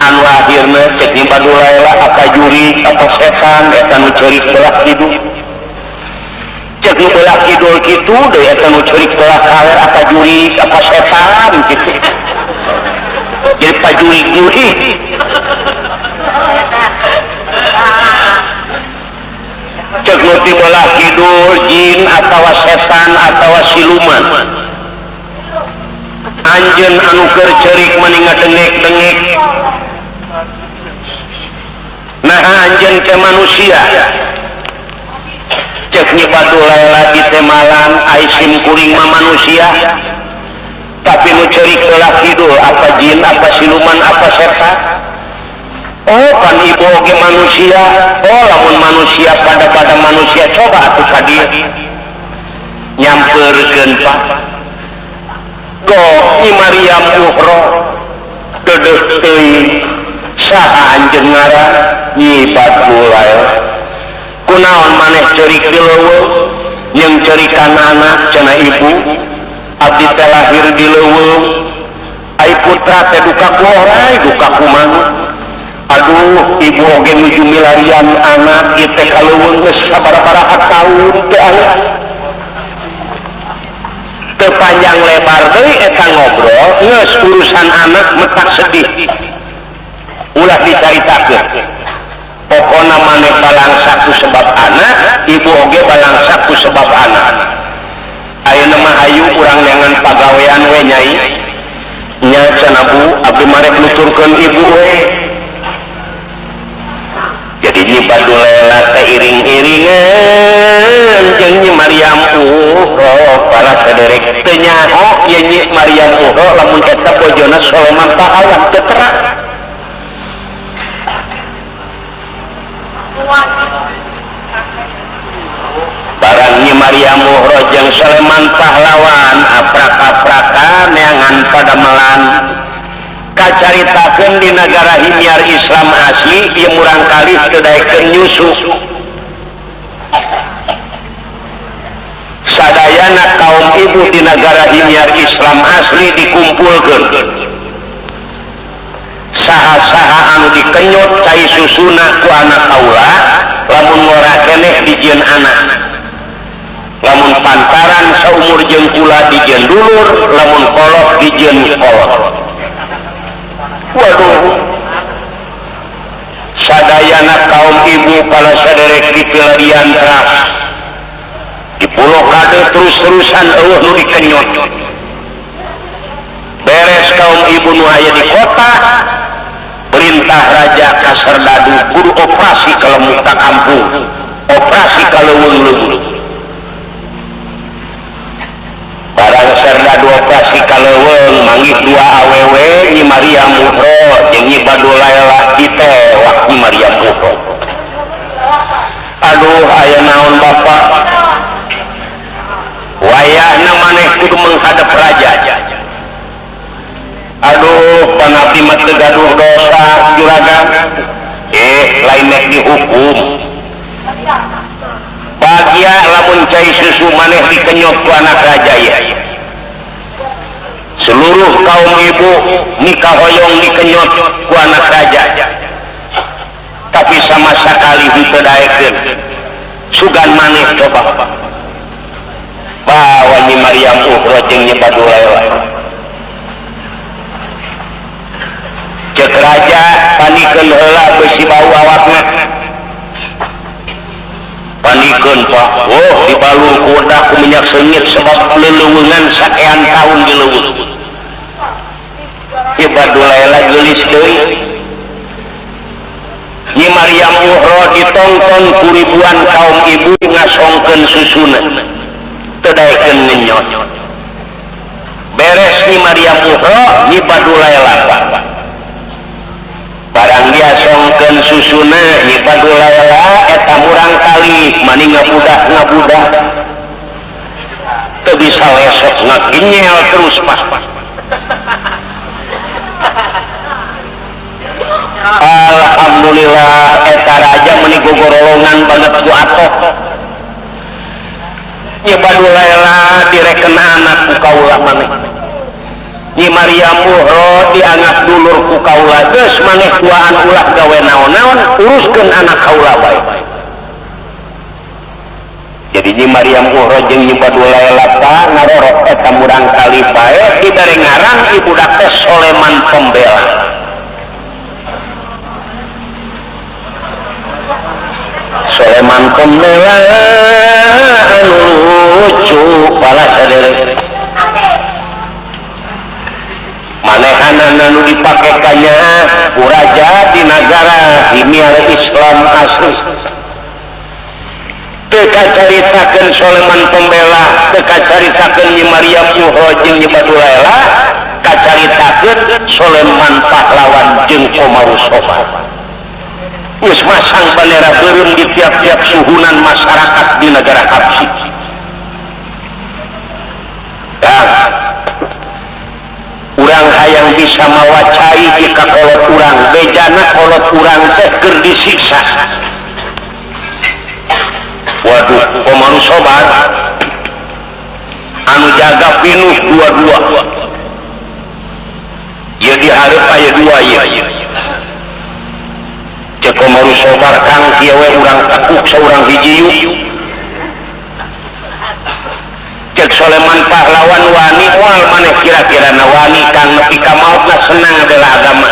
Anu akhirna cek Nyi Badulaela apa juri apa setan eta nu ceurik belah kidul. Cek nu belah kidul kitu deui eta nu ceurik belah kaler apa juri apa setan kitu. Jadi pajuri juri. Cek nu ti belah kidul jin atawa setan atawa siluman. Anjeun anu keur ceurik mani ngadengek-dengek. Nah anjeun ke manusia. Cek Nyi Badulaela di temalan ai sim kuring mah manusia. Tapi nu ceurik belah kidul apa jin apa siluman apa setan. Oh kan ibu oge manusia. Oh lamun manusia pada manusia coba atuh ka dieu. Nyampeurkeun Pak. Go Nyi Maryam Ukhra deudeuh teuing saha anjeun ngaran Nyi Badulaela. Kunaon maneh ceurik di leuweung jeung ceurikan anak cenah ibu. Abdi teh lahir di leuweung. Ai putra teh duka ku orai duka ku manuk. Aduh ibu oge nuju milarian anak ieu teh ka leuweung geus sabaraha taun teh aya. Teu panjang lebar deui eta ngobrol geus urusan anak metak sedih. Ulah dicaritakeun. Pokona maneh balangsa ku sebab anak, ibu oge balangsa ku sebab anak. Ayeuna mah hayu urang neangan pagawean we nyai. Nya cenah bu, abdi marek nuturkeun ibu we. Jadi Nyi Badulaela teh iring-iringan jeung Nyi Maryam Ukhra para saderek teu nyaho ye Nyi Maryam Ukhra lamun eta bojona Sulaiman pahlawan teu terang. Barang Nyi Maryam Ukhra jeung Sulaiman pahlawan aprak-aprakan neangan padamelan kacaritakeun di nagara Himyar Islam asli ieu murang kali teu daekeun nyusu. Sadayana kaum ibu di nagara Himyar Islam asli dikumpulkeun. Saha-saha anu dikenyot cai susuna ku anak kaula lamun ngora keneh dijieun anak. Lamun pantaran saumur jeung kula dijieun dulur, lamun kolot dijieun kolot. Waduh, sadayana kaum ibu para saderek di pilarian teras di pulau kade terus-terusan eueuh nu dikenyot. Beres kaum ibu nu aya di kota, perintah raja ka serdadu kudu operasi ka muka kampung, operasi ka leuweung-leuweung. Barang serdadu operasi ka leuweung manggih dua awewe Nyi Maryam Ukhra jeung Nyi Badulaela ditewak Nyi Maryam Ukhra. Aduh aya naon bapak? mah teu gaduh dosa juragan. Lain nek dihukum. Bagia lamun cai susu maneh dikenyot ku anak raja ya. Seluruh kaum ibu nikah hoyong dikenyot ku anak raja. Tapi sama sekali henteu daekeun. Sugan maneh coba. Bawa Nyi Maryam Uhro jeung Nyi Badulaela. Cek raja panikeun heula beusi bau awakna. Panikeun Pak, oh dibalur ku wedah ku minyak seungit sebab leleuweungan sakean taun di leuweung. Nyi Badulaela geulis deui. Nyi Maryam Uhro ditongton ku ribuan kaum ibu ngasongkeun susuna. Teu daekeun ngenyot. Beres Nyi Maryam Uhro, Nyi Badulaela Pak. Barang dia songkeun susuna Nyi Badulaela eta murang kali mani ngabudah-ngabudah. Teu bisa lesot ngaginyel terus Pak. Alhamdulillah eta raja meni gogorolongan banget ku atoh. Nyi Badulaela direken anak ku kaula maneh. Nyi Maryam Uhro dianggap dulur ku kaula geus maneh duaan ulah gawe naon-naon uruskeun anak kaula bae. Jadi Nyi Maryam Uhro jeung Nyi Badulaela ngarorok eta murang kali bae dibere ngaran ibudak teh Soleman Pembela. Soleman Pembela anu lucu pala saderek. Manehanana nu dipake kanya ku raja di nagara himiar Islam asli. Teu kacaritakeun Soleman Pembela, teu kacaritakeun Nyi Maryam Uhro jeung Nyi Badulaela, kacaritakeun Soleman pahlawan jeung Komarus Sobar. Geus masang bendera beureum di tiap-tiap suhunan masyarakat di negara Habsyi. Urang hayang bisa mawa cai jika kolot urang, bejana kolot urang teh keur disiksa. Waduh, Komarus Sobar anu jaga pinuh dua-dua. Ieu dihareup aya dua ieu. Cek Komarus Sobar kang kieu we urang tekuk saurang hiji yuk. Cek Soleman pahlawan wani moal maneh kira-kira na wani kang nepi ka maotna senang adalah agama.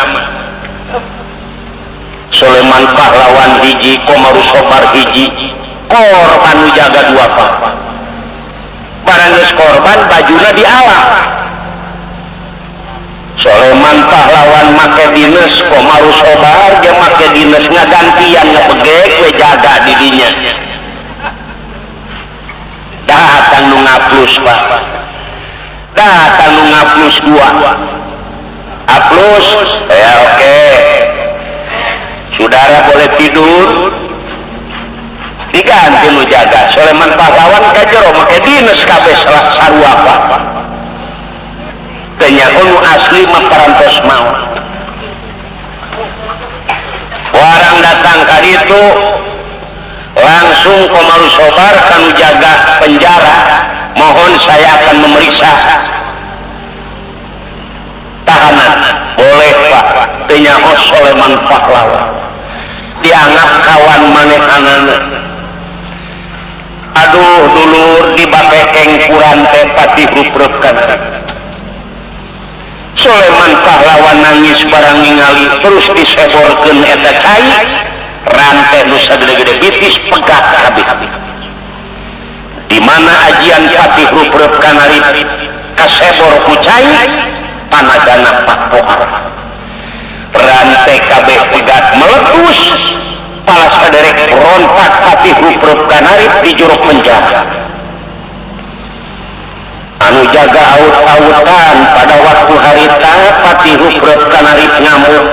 Soleman pahlawan hiji, Komarus Sobar hiji, korban nu jaga dua pak. Barang geus korban bajuna dialak. Soleman pahlawan make dinas, Komarus Sobar ge make dinas ngagantian ngebegek we jaga di dinya. Datang nu ngaplus Pak. Datang nu ngaplus dua. Aplus, ya oke. Saudara boleh tidur. Diganti nu jaga. Soleman pahlawan ka jero make dinas kabeh sarua Pak. Teu nyaho nu asli mah parantos maot. Warang datang ka ditu langsung Komarus Sobar kanu jaga penjara, mohon saya akan memeriksa tahanan. Boleh Pak. Teu nyaho Soleman pahlawan dianggap kawan manehanana. Aduh dulur di bapekeng kurang teh patih ruprepkan. Soleman pahlawan nangis barang ningali terus diseborkeun eta cai rantai nu sagede-gede bitis pegat kabeh. Di mana ajian patih ruprep kanarip kasebor ku cai panagana papohar. Rantai kabeh pegat meletus pala saderek rontak patih ruprep kanarip di juruk penjara. Anu jaga aut-autan pada waktu harita patih ruprep kanarip ngamuk.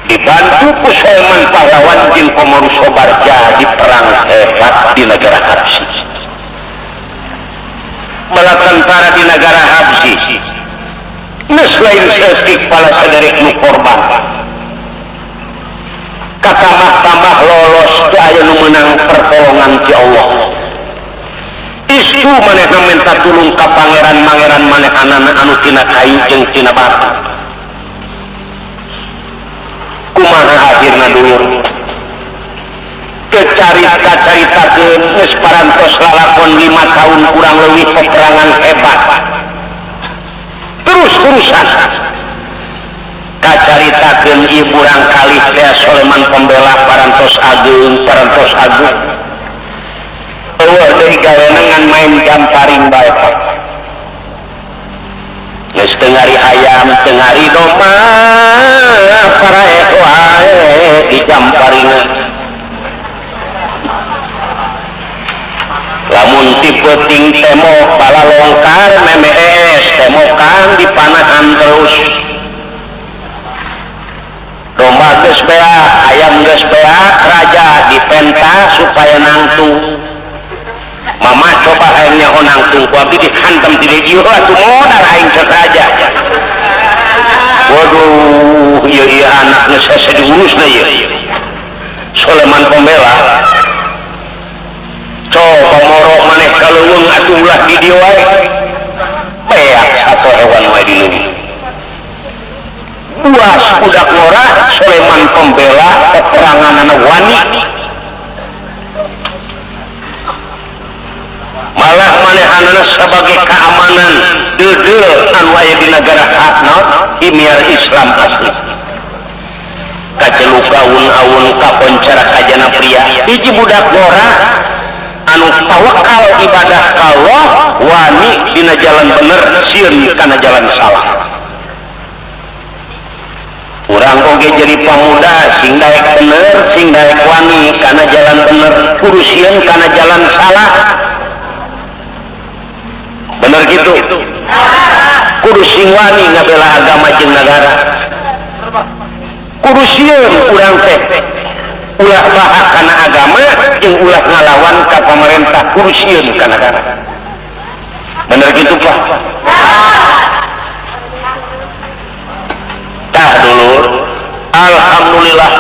Dibantu ku Soleman pahlawan jeung Komarus Sobar jadi perang hebat di negara Habsyi. Bala tentara di negara Habsyi Geus lain saeutik pala saderek nu korban. Katamah-tamah lolos teu aya nu meunang pertolongan ti Allah. Istu manehna minta tulung ka pangeran-mangeran manehanana anu tina kayu jeung tina batu. Kumaha akhirna dulur? Kecarita-caritakeun geus parantos lalakon 5 tahun kurang leuwih peperangan hebat. Terus-terusan kacaritakeun ieu burang kalih teh Soleman Pembela parantos ageung parantos ageung. Eueuh deui gawena ngan main jamparing bae. Geus teu ngari ayam, teu ngari domba, paraeh wae di jamparingan. Lamun ti peuting tembok balalongkar memees tembokan dipanahan terus. Domba geus beak, ayam geus beak, raja dipenta supaya nangtung. Mama coba aing nyaho nangtung ku abdi dihantam ti dieu atuh modal aing cek raja. Waduh, ieu ieu anak geus hese diurusna ieu. Soleman Pembela. Coba moro maneh ka leuweung atuh ulah di dieu wae. Beak satu hewan wae di leuweung. Buas budak ngora Soleman Pembela peperanganana wani. Malah manehanana sebagai keamanan deudeuh anu aya di negara hakna himiar Islam asli. Kaceluk aun-aun kakoncara kajana pria hiji budak ngora anu tawakal ibadah ka Allah wani dina jalan bener sieun kana jalan salah. Urang oge jadi pamuda sing daek bener sing daek wani kana jalan bener kudu sieun kana jalan salah. Bener gitu. Kudu sing wani ngabela agama jeung nagara. Kudu sieun urang teh ulah bahak kana agama jeung ulah ngalawan ka pamarentah, kudu sieun ka nagara. Bener gitu Pak? Tah dulur, alhamdulillah.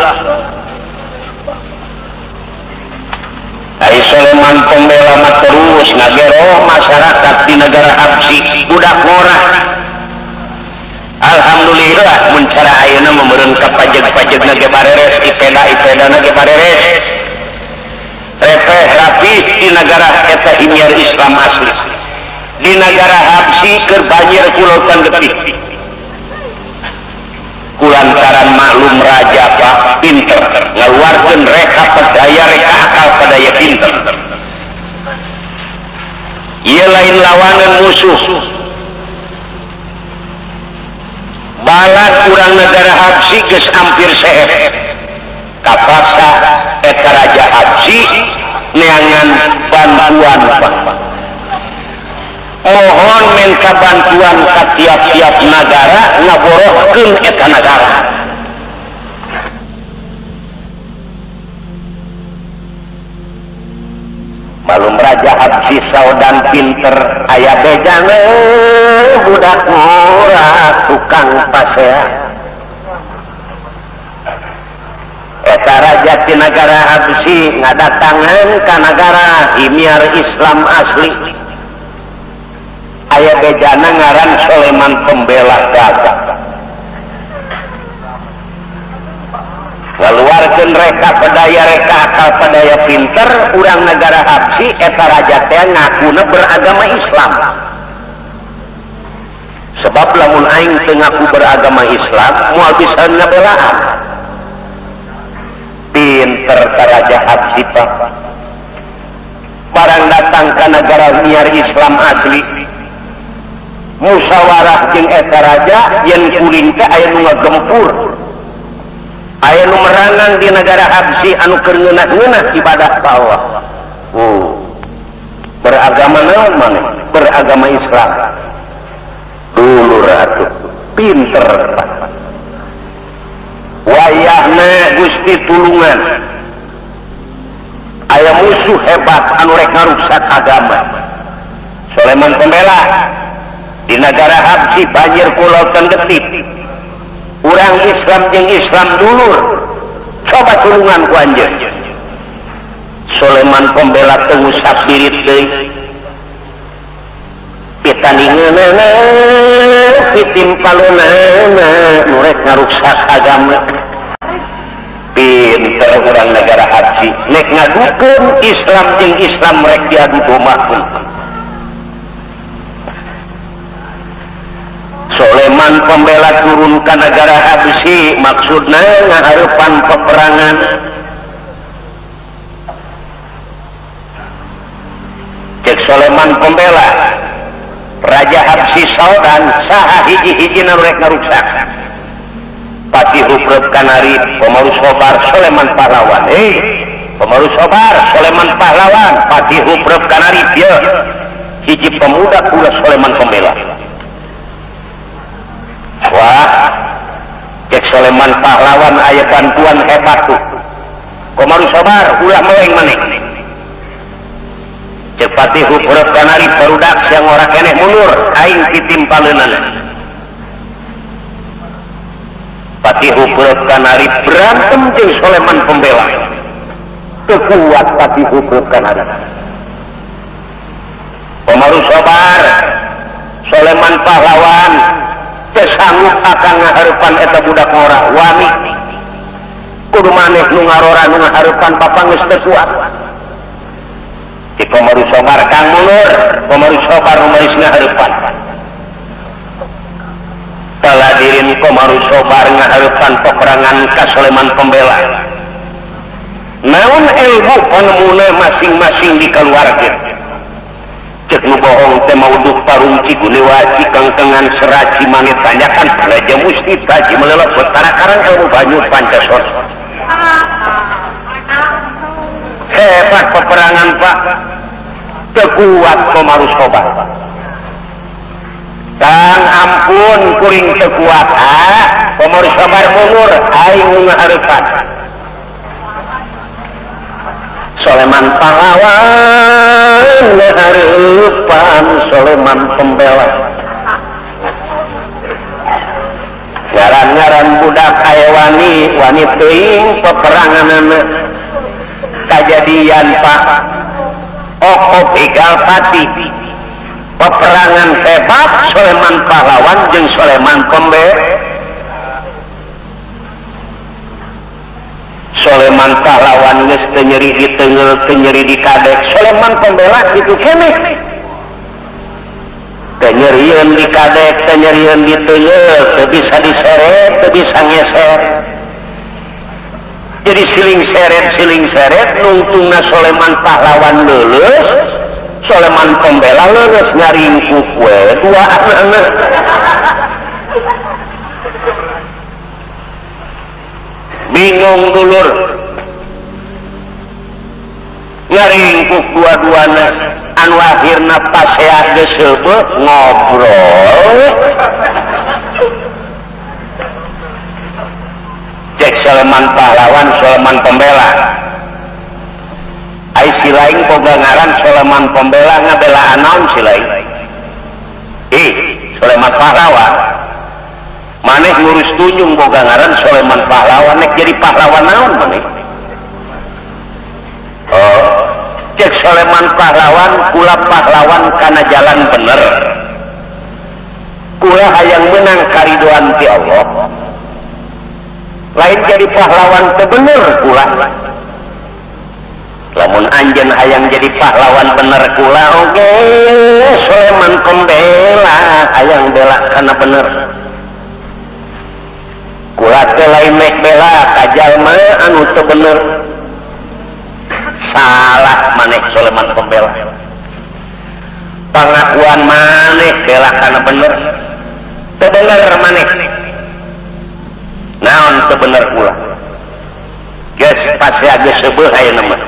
Ai Soleman Pembela mah terus ngagero masyarakat di negara Habsyi budak ngora. Alhamdulillah mun cara ayeuna meureun ka pajeg-pajegna ge bareres, ipeda-ipedana ge bareres. Repeh rapi di negara eta himiar Islam asli. Di negara Habsyi keur banjir ku lautan getih. Kulantaran maklum raja Pak pinter ngaluarkeun reka pedaya reka akal pedaya pinter. Ieu lain lawanan musuh. Balat urang negara Habsyi geus hampir seep. Kapaksa eta raja Habsyi neangan bantuan Pak. Mohon minta bantuan ka tiap-tiap nagara ngaborohkeun eta nagara. Malum raja Habsyi saudan pinter aya bejana budak ngora tukang pasea. Eta raja ti nagara Habsyi ngadatangan ka nagara himiar Islam asli. Aya bejana ngaran Soleman Pembela gagah. Ngaluarkeun reka pedaya reka akal pedaya pinter urang negara Habsyi eta raja teh ngakuna beragama Islam. Sebab lamun aing teu ngaku beragama Islam moal bisa ngabelaan. Pinter ka raja Habsyi Pak. Barang datang ka negara himiar Islam asli musyawarah jeung eta raja yen kuring teh aya nu ngagempur, aya nu merangan di negara Habsyi anu keur ngeunah-ngeunah ibadah ka Allah. Beragama naon maneh? Beragama Islam. Dulur atuh pinter Pak. Wayahna Gusti tulungan aya musuh hebat anu rek ngaruksak agama. Soleman Pembela di negara Habsyi banjir ku lautan getih. Urang Islam jeung Islam dulur. Coba tulungan ku anjeun. Soleman pembela teu ngusap diri deui. Pitaningeunana pitimpalunana nu rek ngaruksak agama. Pinter urang negara Habsyi nek ngadukeun Islam jeung Islam rek diadu dombakeun. Soleman pembela turun ka negara Habsyi maksudna ngahareupan peperangan. Cek Soleman pembela Raja Habsyi Saudan saha hiji-hijina rek ngaruksak. Patih Huprep Kanari Komaru Sobar Soleman pahlawan. Komaru Sobar Soleman pahlawan. Patih Huprep Kanari dia hiji pemuda pula Soleman pembela. Wah, cek Soleman pahlawan aya bantuan hebat tuh. Komaru Sobar ulah meleng maneh. Cek Patih Huprep Kanari barudak siang ora keneh mundur aing titimpaleunana. Patih Huprep Kanari berantem jeung Soleman pembela. Kekuat Patih Huprep Kanari. Komaru Sobar Soleman pahlawan teu sanggup akan ngahareupan eta budak ngora wani. Kudu maneh nu ngarora nu ngahareupan papa geus teu kuat. Ci Komaru Sobar kang mundur, Komaru Sobar nu meris ngahareupan. Taladirin Komaru Sobar ngahareupan peperangan ka Soleman pembela. Naon ilmu panemuna masing-masing dikaluarkeun. Cek nu bohong teh mauduk parungci gunewaci kangkengan seraci maneh tanyakan raja musti taji melelep betara karang ilmu banyu pancasor. Hebat peperangan Pak. Teu kuat Komaru Sobar. Kang ampun kuring teu kuat ah. Komaru Sobar mundur aing ngahareupan. Soleman pahlawan ngahareupan Soleman pembela. Ngaran-ngaran budak aya wani, wani teuing peperanganana. Kajadian Pak Okop Igal Pati. Peperangan hebat Soleman pahlawan jeung Soleman pembela. Soleman pahlawan geus teu nyeri di teunggeul, teu nyeri di kadek. Soleman pembela kitu keneh. Teu nyerieun di kadek, teu nyerieun di teunggeul, teu bisa diseret, teu bisa ngeser. Jadi siling seret nungtungna Soleman pahlawan leuleus, Soleman pembela leuleus ngaringkuk we dua anak-anak. Bingung dulur ngaringkuk dua-duana anu akhirna pasea geus heubeut ngobrol. Cek Soleman pahlawan Soleman pembela. Ai si lain boga ngaran Soleman pembela ngabelaan naon si lain? Soleman pahlawan. Maneh ngurus tunjung boga ngaran Soleman pahlawan nek jadi pahlawan naon maneh? Oh, cek Soleman pahlawan kula pahlawan kana jalan bener. Kula hayang menang karidoan ti Allah. Lain jadi pahlawan teu bener kula. Lamun anjeun hayang jadi pahlawan bener kula oge Soleman pembela hayang bela kana bener. Kula teh lain mek bela ka jalma anu teu bener. Salah maneh Soleman pembela. Pangakuan maneh bela kana bener. Teu bener maneh. Naon teu bener kula. Geus pasea geus seubeuh ayeuna mah.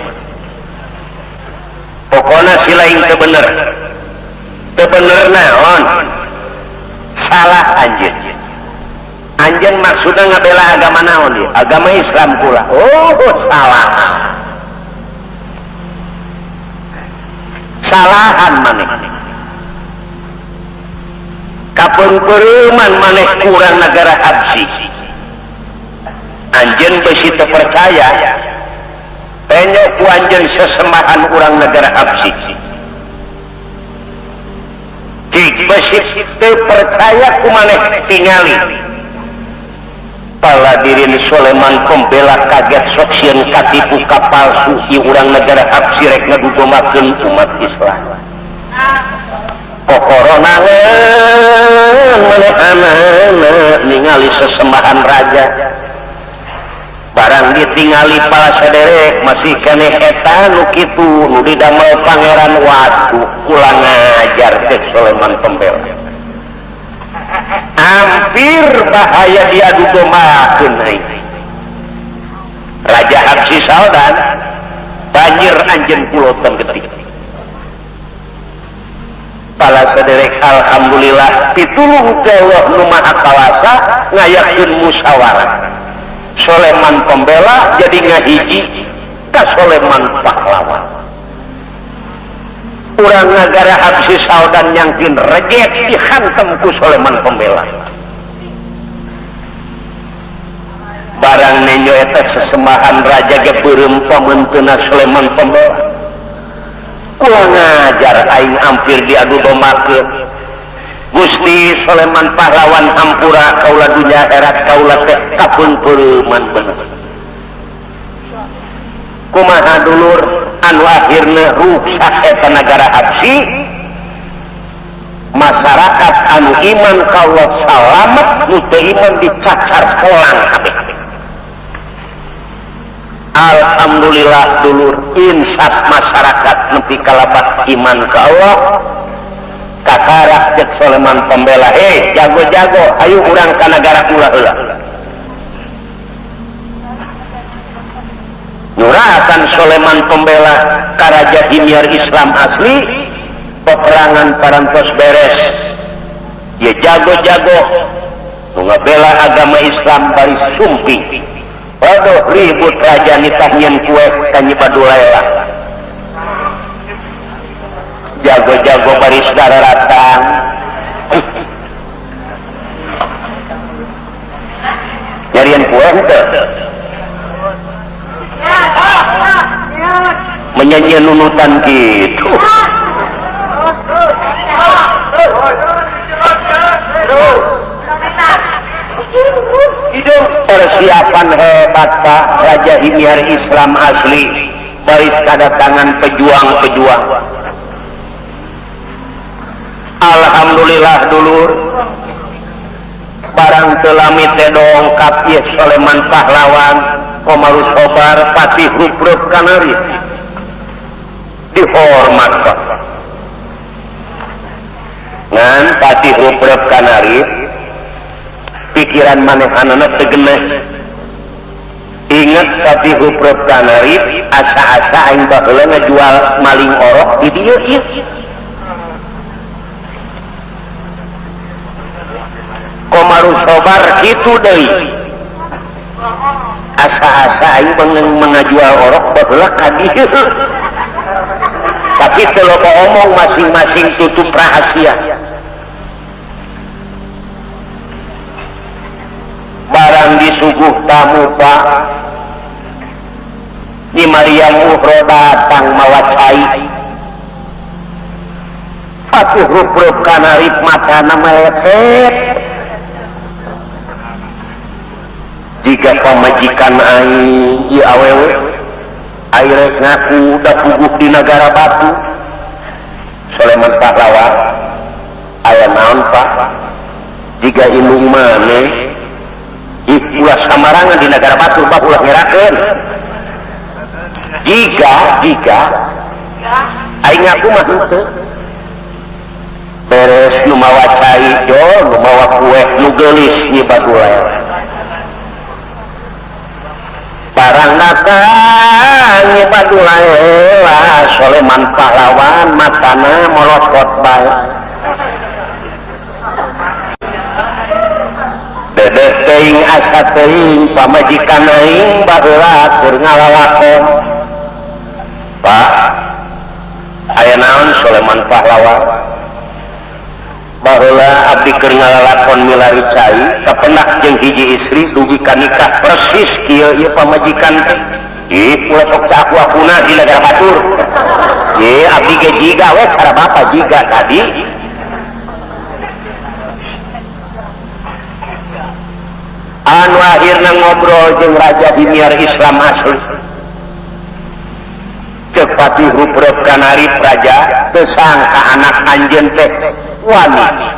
Pokona si lain teu bener. Teu bener naon? Salah anjeun. Anjeun maksudna ngabela agama naon ieu? Agama Islam kula. Oh, salah. Salahan maneh. Kapeungpeureman maneh kurang negara Habsyi. Anjeun besi teu percaya. Penyo ku anjeun sesembahan urang negara Habsyi. Cik besi teu percaya ku maneh tingali. Paladirin Soleman Pembela kaget sok sieun katipu ka palsu ieu urang negara Habsyi rek ngadudomakeun umat Islam. Kokoronaeun manehanana ningali sesembahan raja. Barang ditingali pala saderek masih keneh eta nu kitu nu didamel pangeran waduh ulang ngajar teh Soleman Pembela. Hampir bahaya diadu domakeun aing. Raja Habsyi Saldan banjir anjeun pulotan gede. Pala saderek alhamdulillah pitulung Allah nu Maha Kawasa ngayakeun musyawarah. Soleman Pembela jadi ngahiji ka Soleman Pahlawan. Urang nagara Habsyi Saldan nyangkin rejek dihantem ku Soleman Pembela. Barang nenyo eta sesembahan raja ge beureum pameunteuna Soleman Pembela. Ulah ngajar aing hampir diadu domakeun. Gusti Soleman Pahlawan hampura kaula dunya akhirat kaula teh kapeungpeureman bener. Kumaha dulur anu akhirna ruksak eta nagara Habsyi, masyarakat anu iman ka Allah salamet, nu teu iman dicacar polang kabeh. Alhamdulillah dulur insaf masyarakat nepi kalabat iman ka Allah. Kakarak cek Soleman Pembela, hei jago-jago ayo urang ka nagara ulah heula. Nyuratan Soleman Pembela ka Raja Himyar Islam asli, peperangan parantos beres. Ya jago-jago nu ngabela agama Islam baris sumping. Waduh ribut raja nitah nyen kue ka Nyi Badulaela. Jago-jago baris daratan. Nyarian kue henteu. Menyanyi nunutan gitu. Persiapan hebat Pak Raja Himyar Islam asli baris kedatangan pejuang-pejuang. Alhamdulillah dulur barang telami teh dongkap ieu Soleman Pahlawan Komarus Sobar Patih Ruprep Kanari dihormat Pak. Ngan Patih Ruprep Kanari pikiran manehanana teu geneh. Ingat Patih Ruprep Kanari asa-asa aing baheula ngajual maling orok di dieu ieu. Komarus Sobar kitu deui. Asa-asa aing mengajual orok baheula ka dieu. Tapi teu loba omong masing-masing tutup rahasia. Barang disuguh tamu Pak Nyi Maryam Uhro datang mawa cai. Patih Ruprep Kanarip matana meleset. Jika pamajikan aing ieu awewe aing rek ngaku da puguh di nagara batu. Soleman Pahlawan aya naon Pak? Jika indung maneh ih ulah samarangan di nagara batu Pak ulah ngerakeun. Jika aing ngaku mah henteu. Beres nu mawa cai jo, nu mawa kue nu geulis Nyi Badulaela. Barang datang Nyi Badulaela Soleman Pahlawan matana molotot bae. Dedeh teuing asa teuing pamajikan aing baheula keur ngalalakon. Pak, aya naon Soleman Pahlawan? Baheula abdi abdi keur ngalalakon milari cai kapendak jeung hiji istri dugi ka nikah persis kieu ieu pamajikan teh. Ih ulah sok caku-akuna di negara batur. Ye abdi ge jiga we cara bapa jiga tadi. Anu akhirna ngobrol jeung raja Himyar Islam asli. Cek Patih Ruprep Kanarip raja teu sangka anak anjeun teh wani.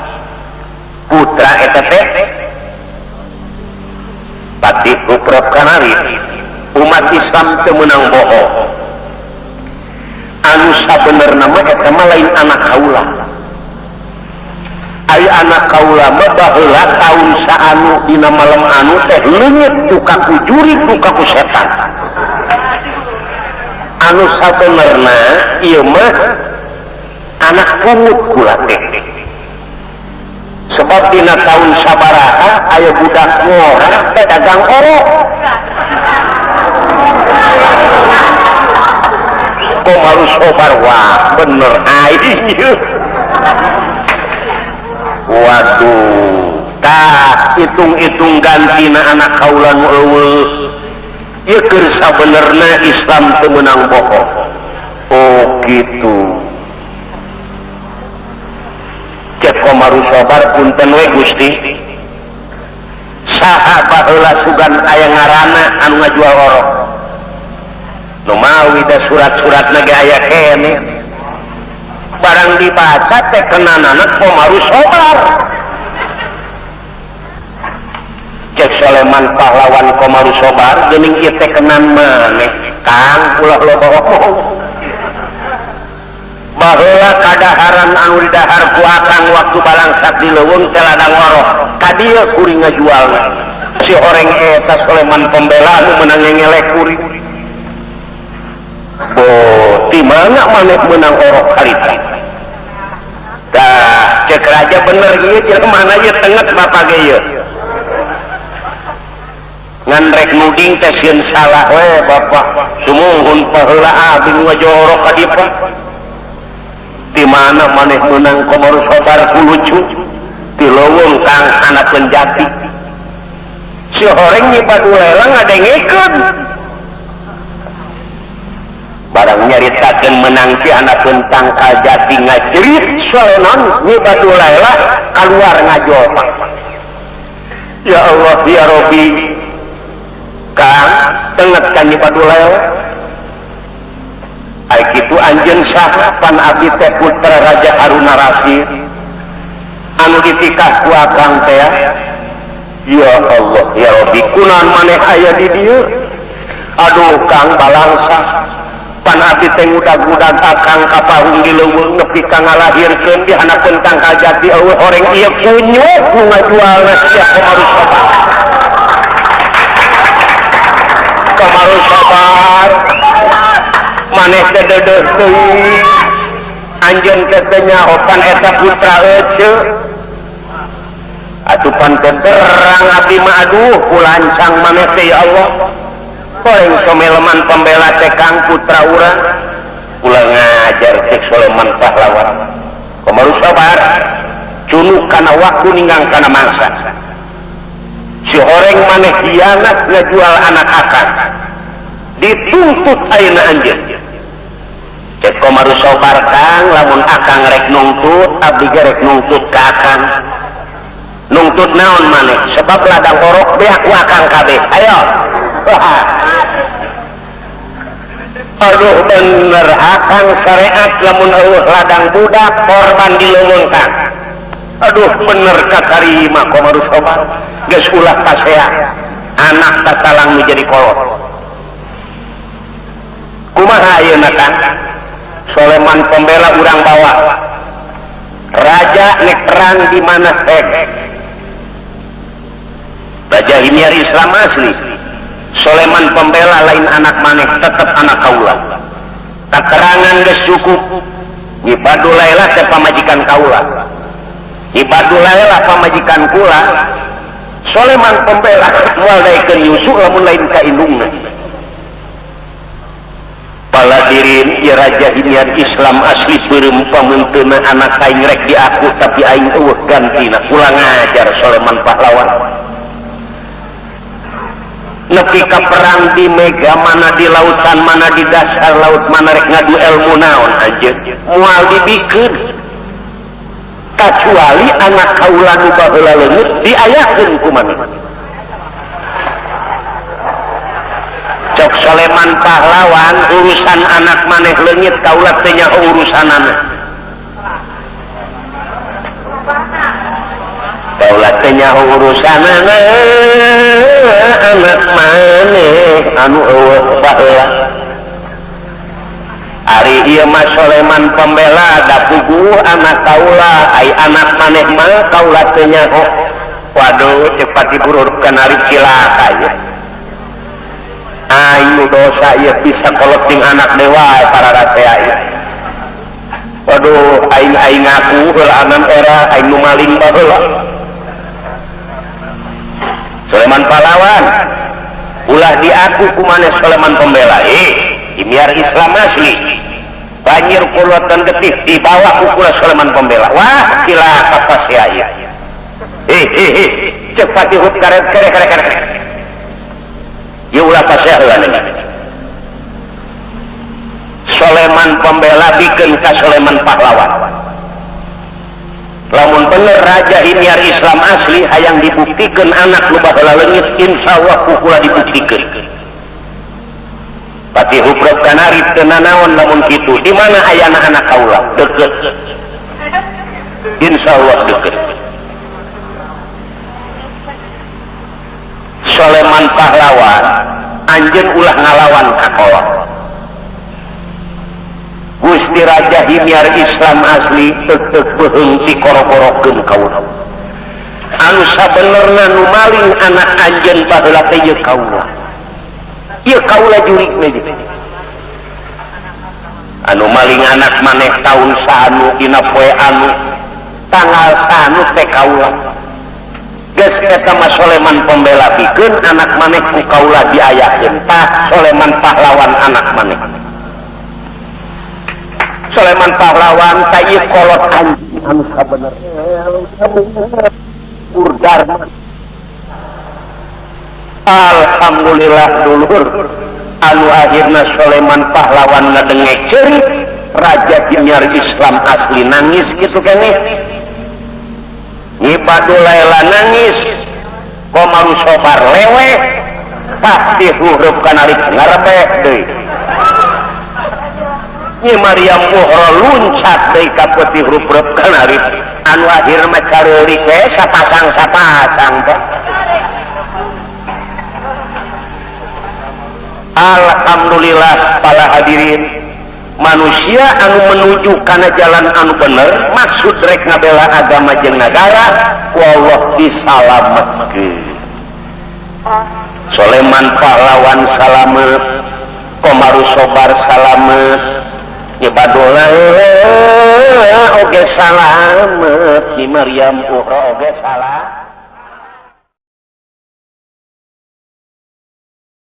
Putra eta teh Patih Ruprep Kanarip umat Islam teu meunang bohong. Anu sabenerna mah eta mah lain anak kaula. Ai anak kaula mah baheula taun saanu dina malam anu teh leungit duka ku jurig duka ku setan. Anu sabenerna ieu mah anak pungut kula teh. Sebab dina taun sabaraha aya budak ngora teh dagang orok. Komaru Sobar wah bener aing. Waduh, tah hitung-hitung gantina anak kaula nu eueuh. Ieu keur sabenerna Islam teu meunang bohong. Oh gitu. Cek Komaru Sobar punten we Gusti. Saha baheula sugan aya ngaranna anu ngajual orok. Nu mawi da surat-suratna ge aya keneh. Barang dibaca teh kenanana Komaru Sobar. Cek Soleman pahlawan Komaru Sobar geuning ieu teh kenan maneh Kang ulah loba omong. Baheula kadaharan anu didahar ku akang waktu balangsat di leuweung teh ladang orok. Ka dieu kuring ngajualna. Si horeng eta Soleman pembela anu meunang ngelek kuring. Bo, di mana maneh meunang orok harita? Tah, cek raja bener ieu jelema mana ieu tenget bapak ge ieu. Ngan rek nuding teh sieun salah we bapak. Sumuhun baheula abdi nu ngajorok ka dieu Pak. Di mana maneh meunang Komaru Sobar ku lucu? Di leuweung kang anak jati. Si horeng Nyi Badulela ngadengekeun. Barang nyaritakeun menang ti anakun tangkal jati ngajerit solenan Nyi Badulela kaluar ngajol. Ya Allah ya Robi Kang tenget ka Nyi Badulela. Ai kitu anjeun saha pan abdi teh putra Raja Haruna Rasyid anu ditikah ku akang teh. Ya Allah ya Robi kunaon maneh aya di dieu? Aduh Kang balangsa pan abdi teh ngudag-ngudag akang ka pahung di leuweung nepi ka ngalahirkeun dihanakeun tangkal jati eueuh horeng ieu kunyuk nu ngajualna sia Komaru Sobar. Komaru Sobar maneh teh deudeuh teuing anjeun teh teu nyaho pan eta putra eceu. Atuh pan teh terang abdi mah aduh kulancang maneh teh ya Allah. Horeng Soleman pembela cekang putra urang ulah ngajar cek Soleman pahlawan. Komaru Sobar cunuk kana waktu ninggang kana mangsa. Si horeng maneh hianat ngajual anak akang dituntut ayeuna anjeun. Cek Komaru Sobar Kang lamun akang rek nungtut abdi ge rek nungtut ka akang. Nungtut naon maneh sebab ladang orok beak ku akang kabeh. Ayo. Aduh bener akang syariat lamun eueuh ladang budak korban di leuweung Kang. Aduh bener katarima Komaru Sobar geus ulah pasea anak tatalang nu jadi kolot. Kumaha ayeuna Kang? Soleman pembela urang bawa. Raja nek perang di mana hek? Raja Himyar Islam asli. Soleman pembela lain anak maneh tetep anak kaula. Katerangan geus cukup. Nyi Badulela teh pamajikan kaula. Nyi Badulela pamajikan kula. Soleman pembela moal daekeun nyusu lamun lain ka indungna. Pala diri hadirin ya Raja Himyar Islam asli beureum pamunteuna anak aing rek diaku tapi aing eueuh gantina ulang ajar Soleman pahlawan. Nepi ka perang di mega mana di lautan mana di dasar laut mana rek ngadu ilmu naon anjeun moal dibikeun kecuali anak kaula nu baheula leungit diayakeun ku maneh. Cok Soleman pahlawan urusan anak maneh leungit kaula teh nyaho urusanana. Kaula teh nyaho urusanana anak maneh anu eueuh baheula. Ari ieu mah Soleman pembela da puguh anak kaula, ai anak maneh mah kaula teh nyaho. Waduh cepat dibururkeun ari cilaka ieu. Aing dosa ieu bisa kolot jeung anak dewa para ratea ieu. Waduh aing aing ngaku heulaanan era aing nu maling baheula. Soleman pahlawan ulah diaku ku maneh Soleman pembela. Himyar Islam asli banjir kulutan getih di bawah kukula Soleman pembela. Wah cilaka pasea ieu. Cepat dihut karet kere kere kere. Ulah pasea heula. Soleman pembela bikeun ka Soleman pahlawan. Lamun bener Raja Himyar Islam asli hayang dibuktikeun anak nu baheula leungit insyaallah kukula dibuktikeun. Pati hubrep kanarip teu nanaon lamun kitu. Di mana ayana anak kaula? Deukeut. Insyaallah deukeut. Soleman pahlawan anjeun ulah ngalawan ka kolot. Gusti Raja Himyar Islam asli teuk-teuk beuheung tikoro-korokeun kaula. Anu sabenerna nu maling anak anjeun baheula teh ieu kaula. Ieu kaula jurigna ieu. Anu maling anak maneh taun saanu dina poe anu tanggal saanu teh kaula. Geus eta mah Soleman pembela bikeun anak maneh ku kaula diayakeun. Tah Soleman pahlawan anak maneh. Soleman pahlawan ta ieu kolot anjing anu sabenerna urdar. Alhamdulillah dulur anu akhirna Soleman pahlawan ngadengek ceurik Raja Himyar Islam asli nangis kitu keneh. Ngibadu Laila nangis, Komaru Sobar leweh, pasti hurup kanalik ngarebeh deui. Nyi Maryam Muhro luncat deui ka peuti hurup kanarip anu akhirna mah careurik we sapasang-sapasang teh. Alhamdulillah para hadirin, manusia anu menuju kana jalan anu bener maksud rek ngabela agama jeung nagara ku Allah disalametkeun. Soleman pahlawan salamet, Komaru Sobar salamet, Nyibadola oge salamet, Nyi Maryam Uhra oge salamet.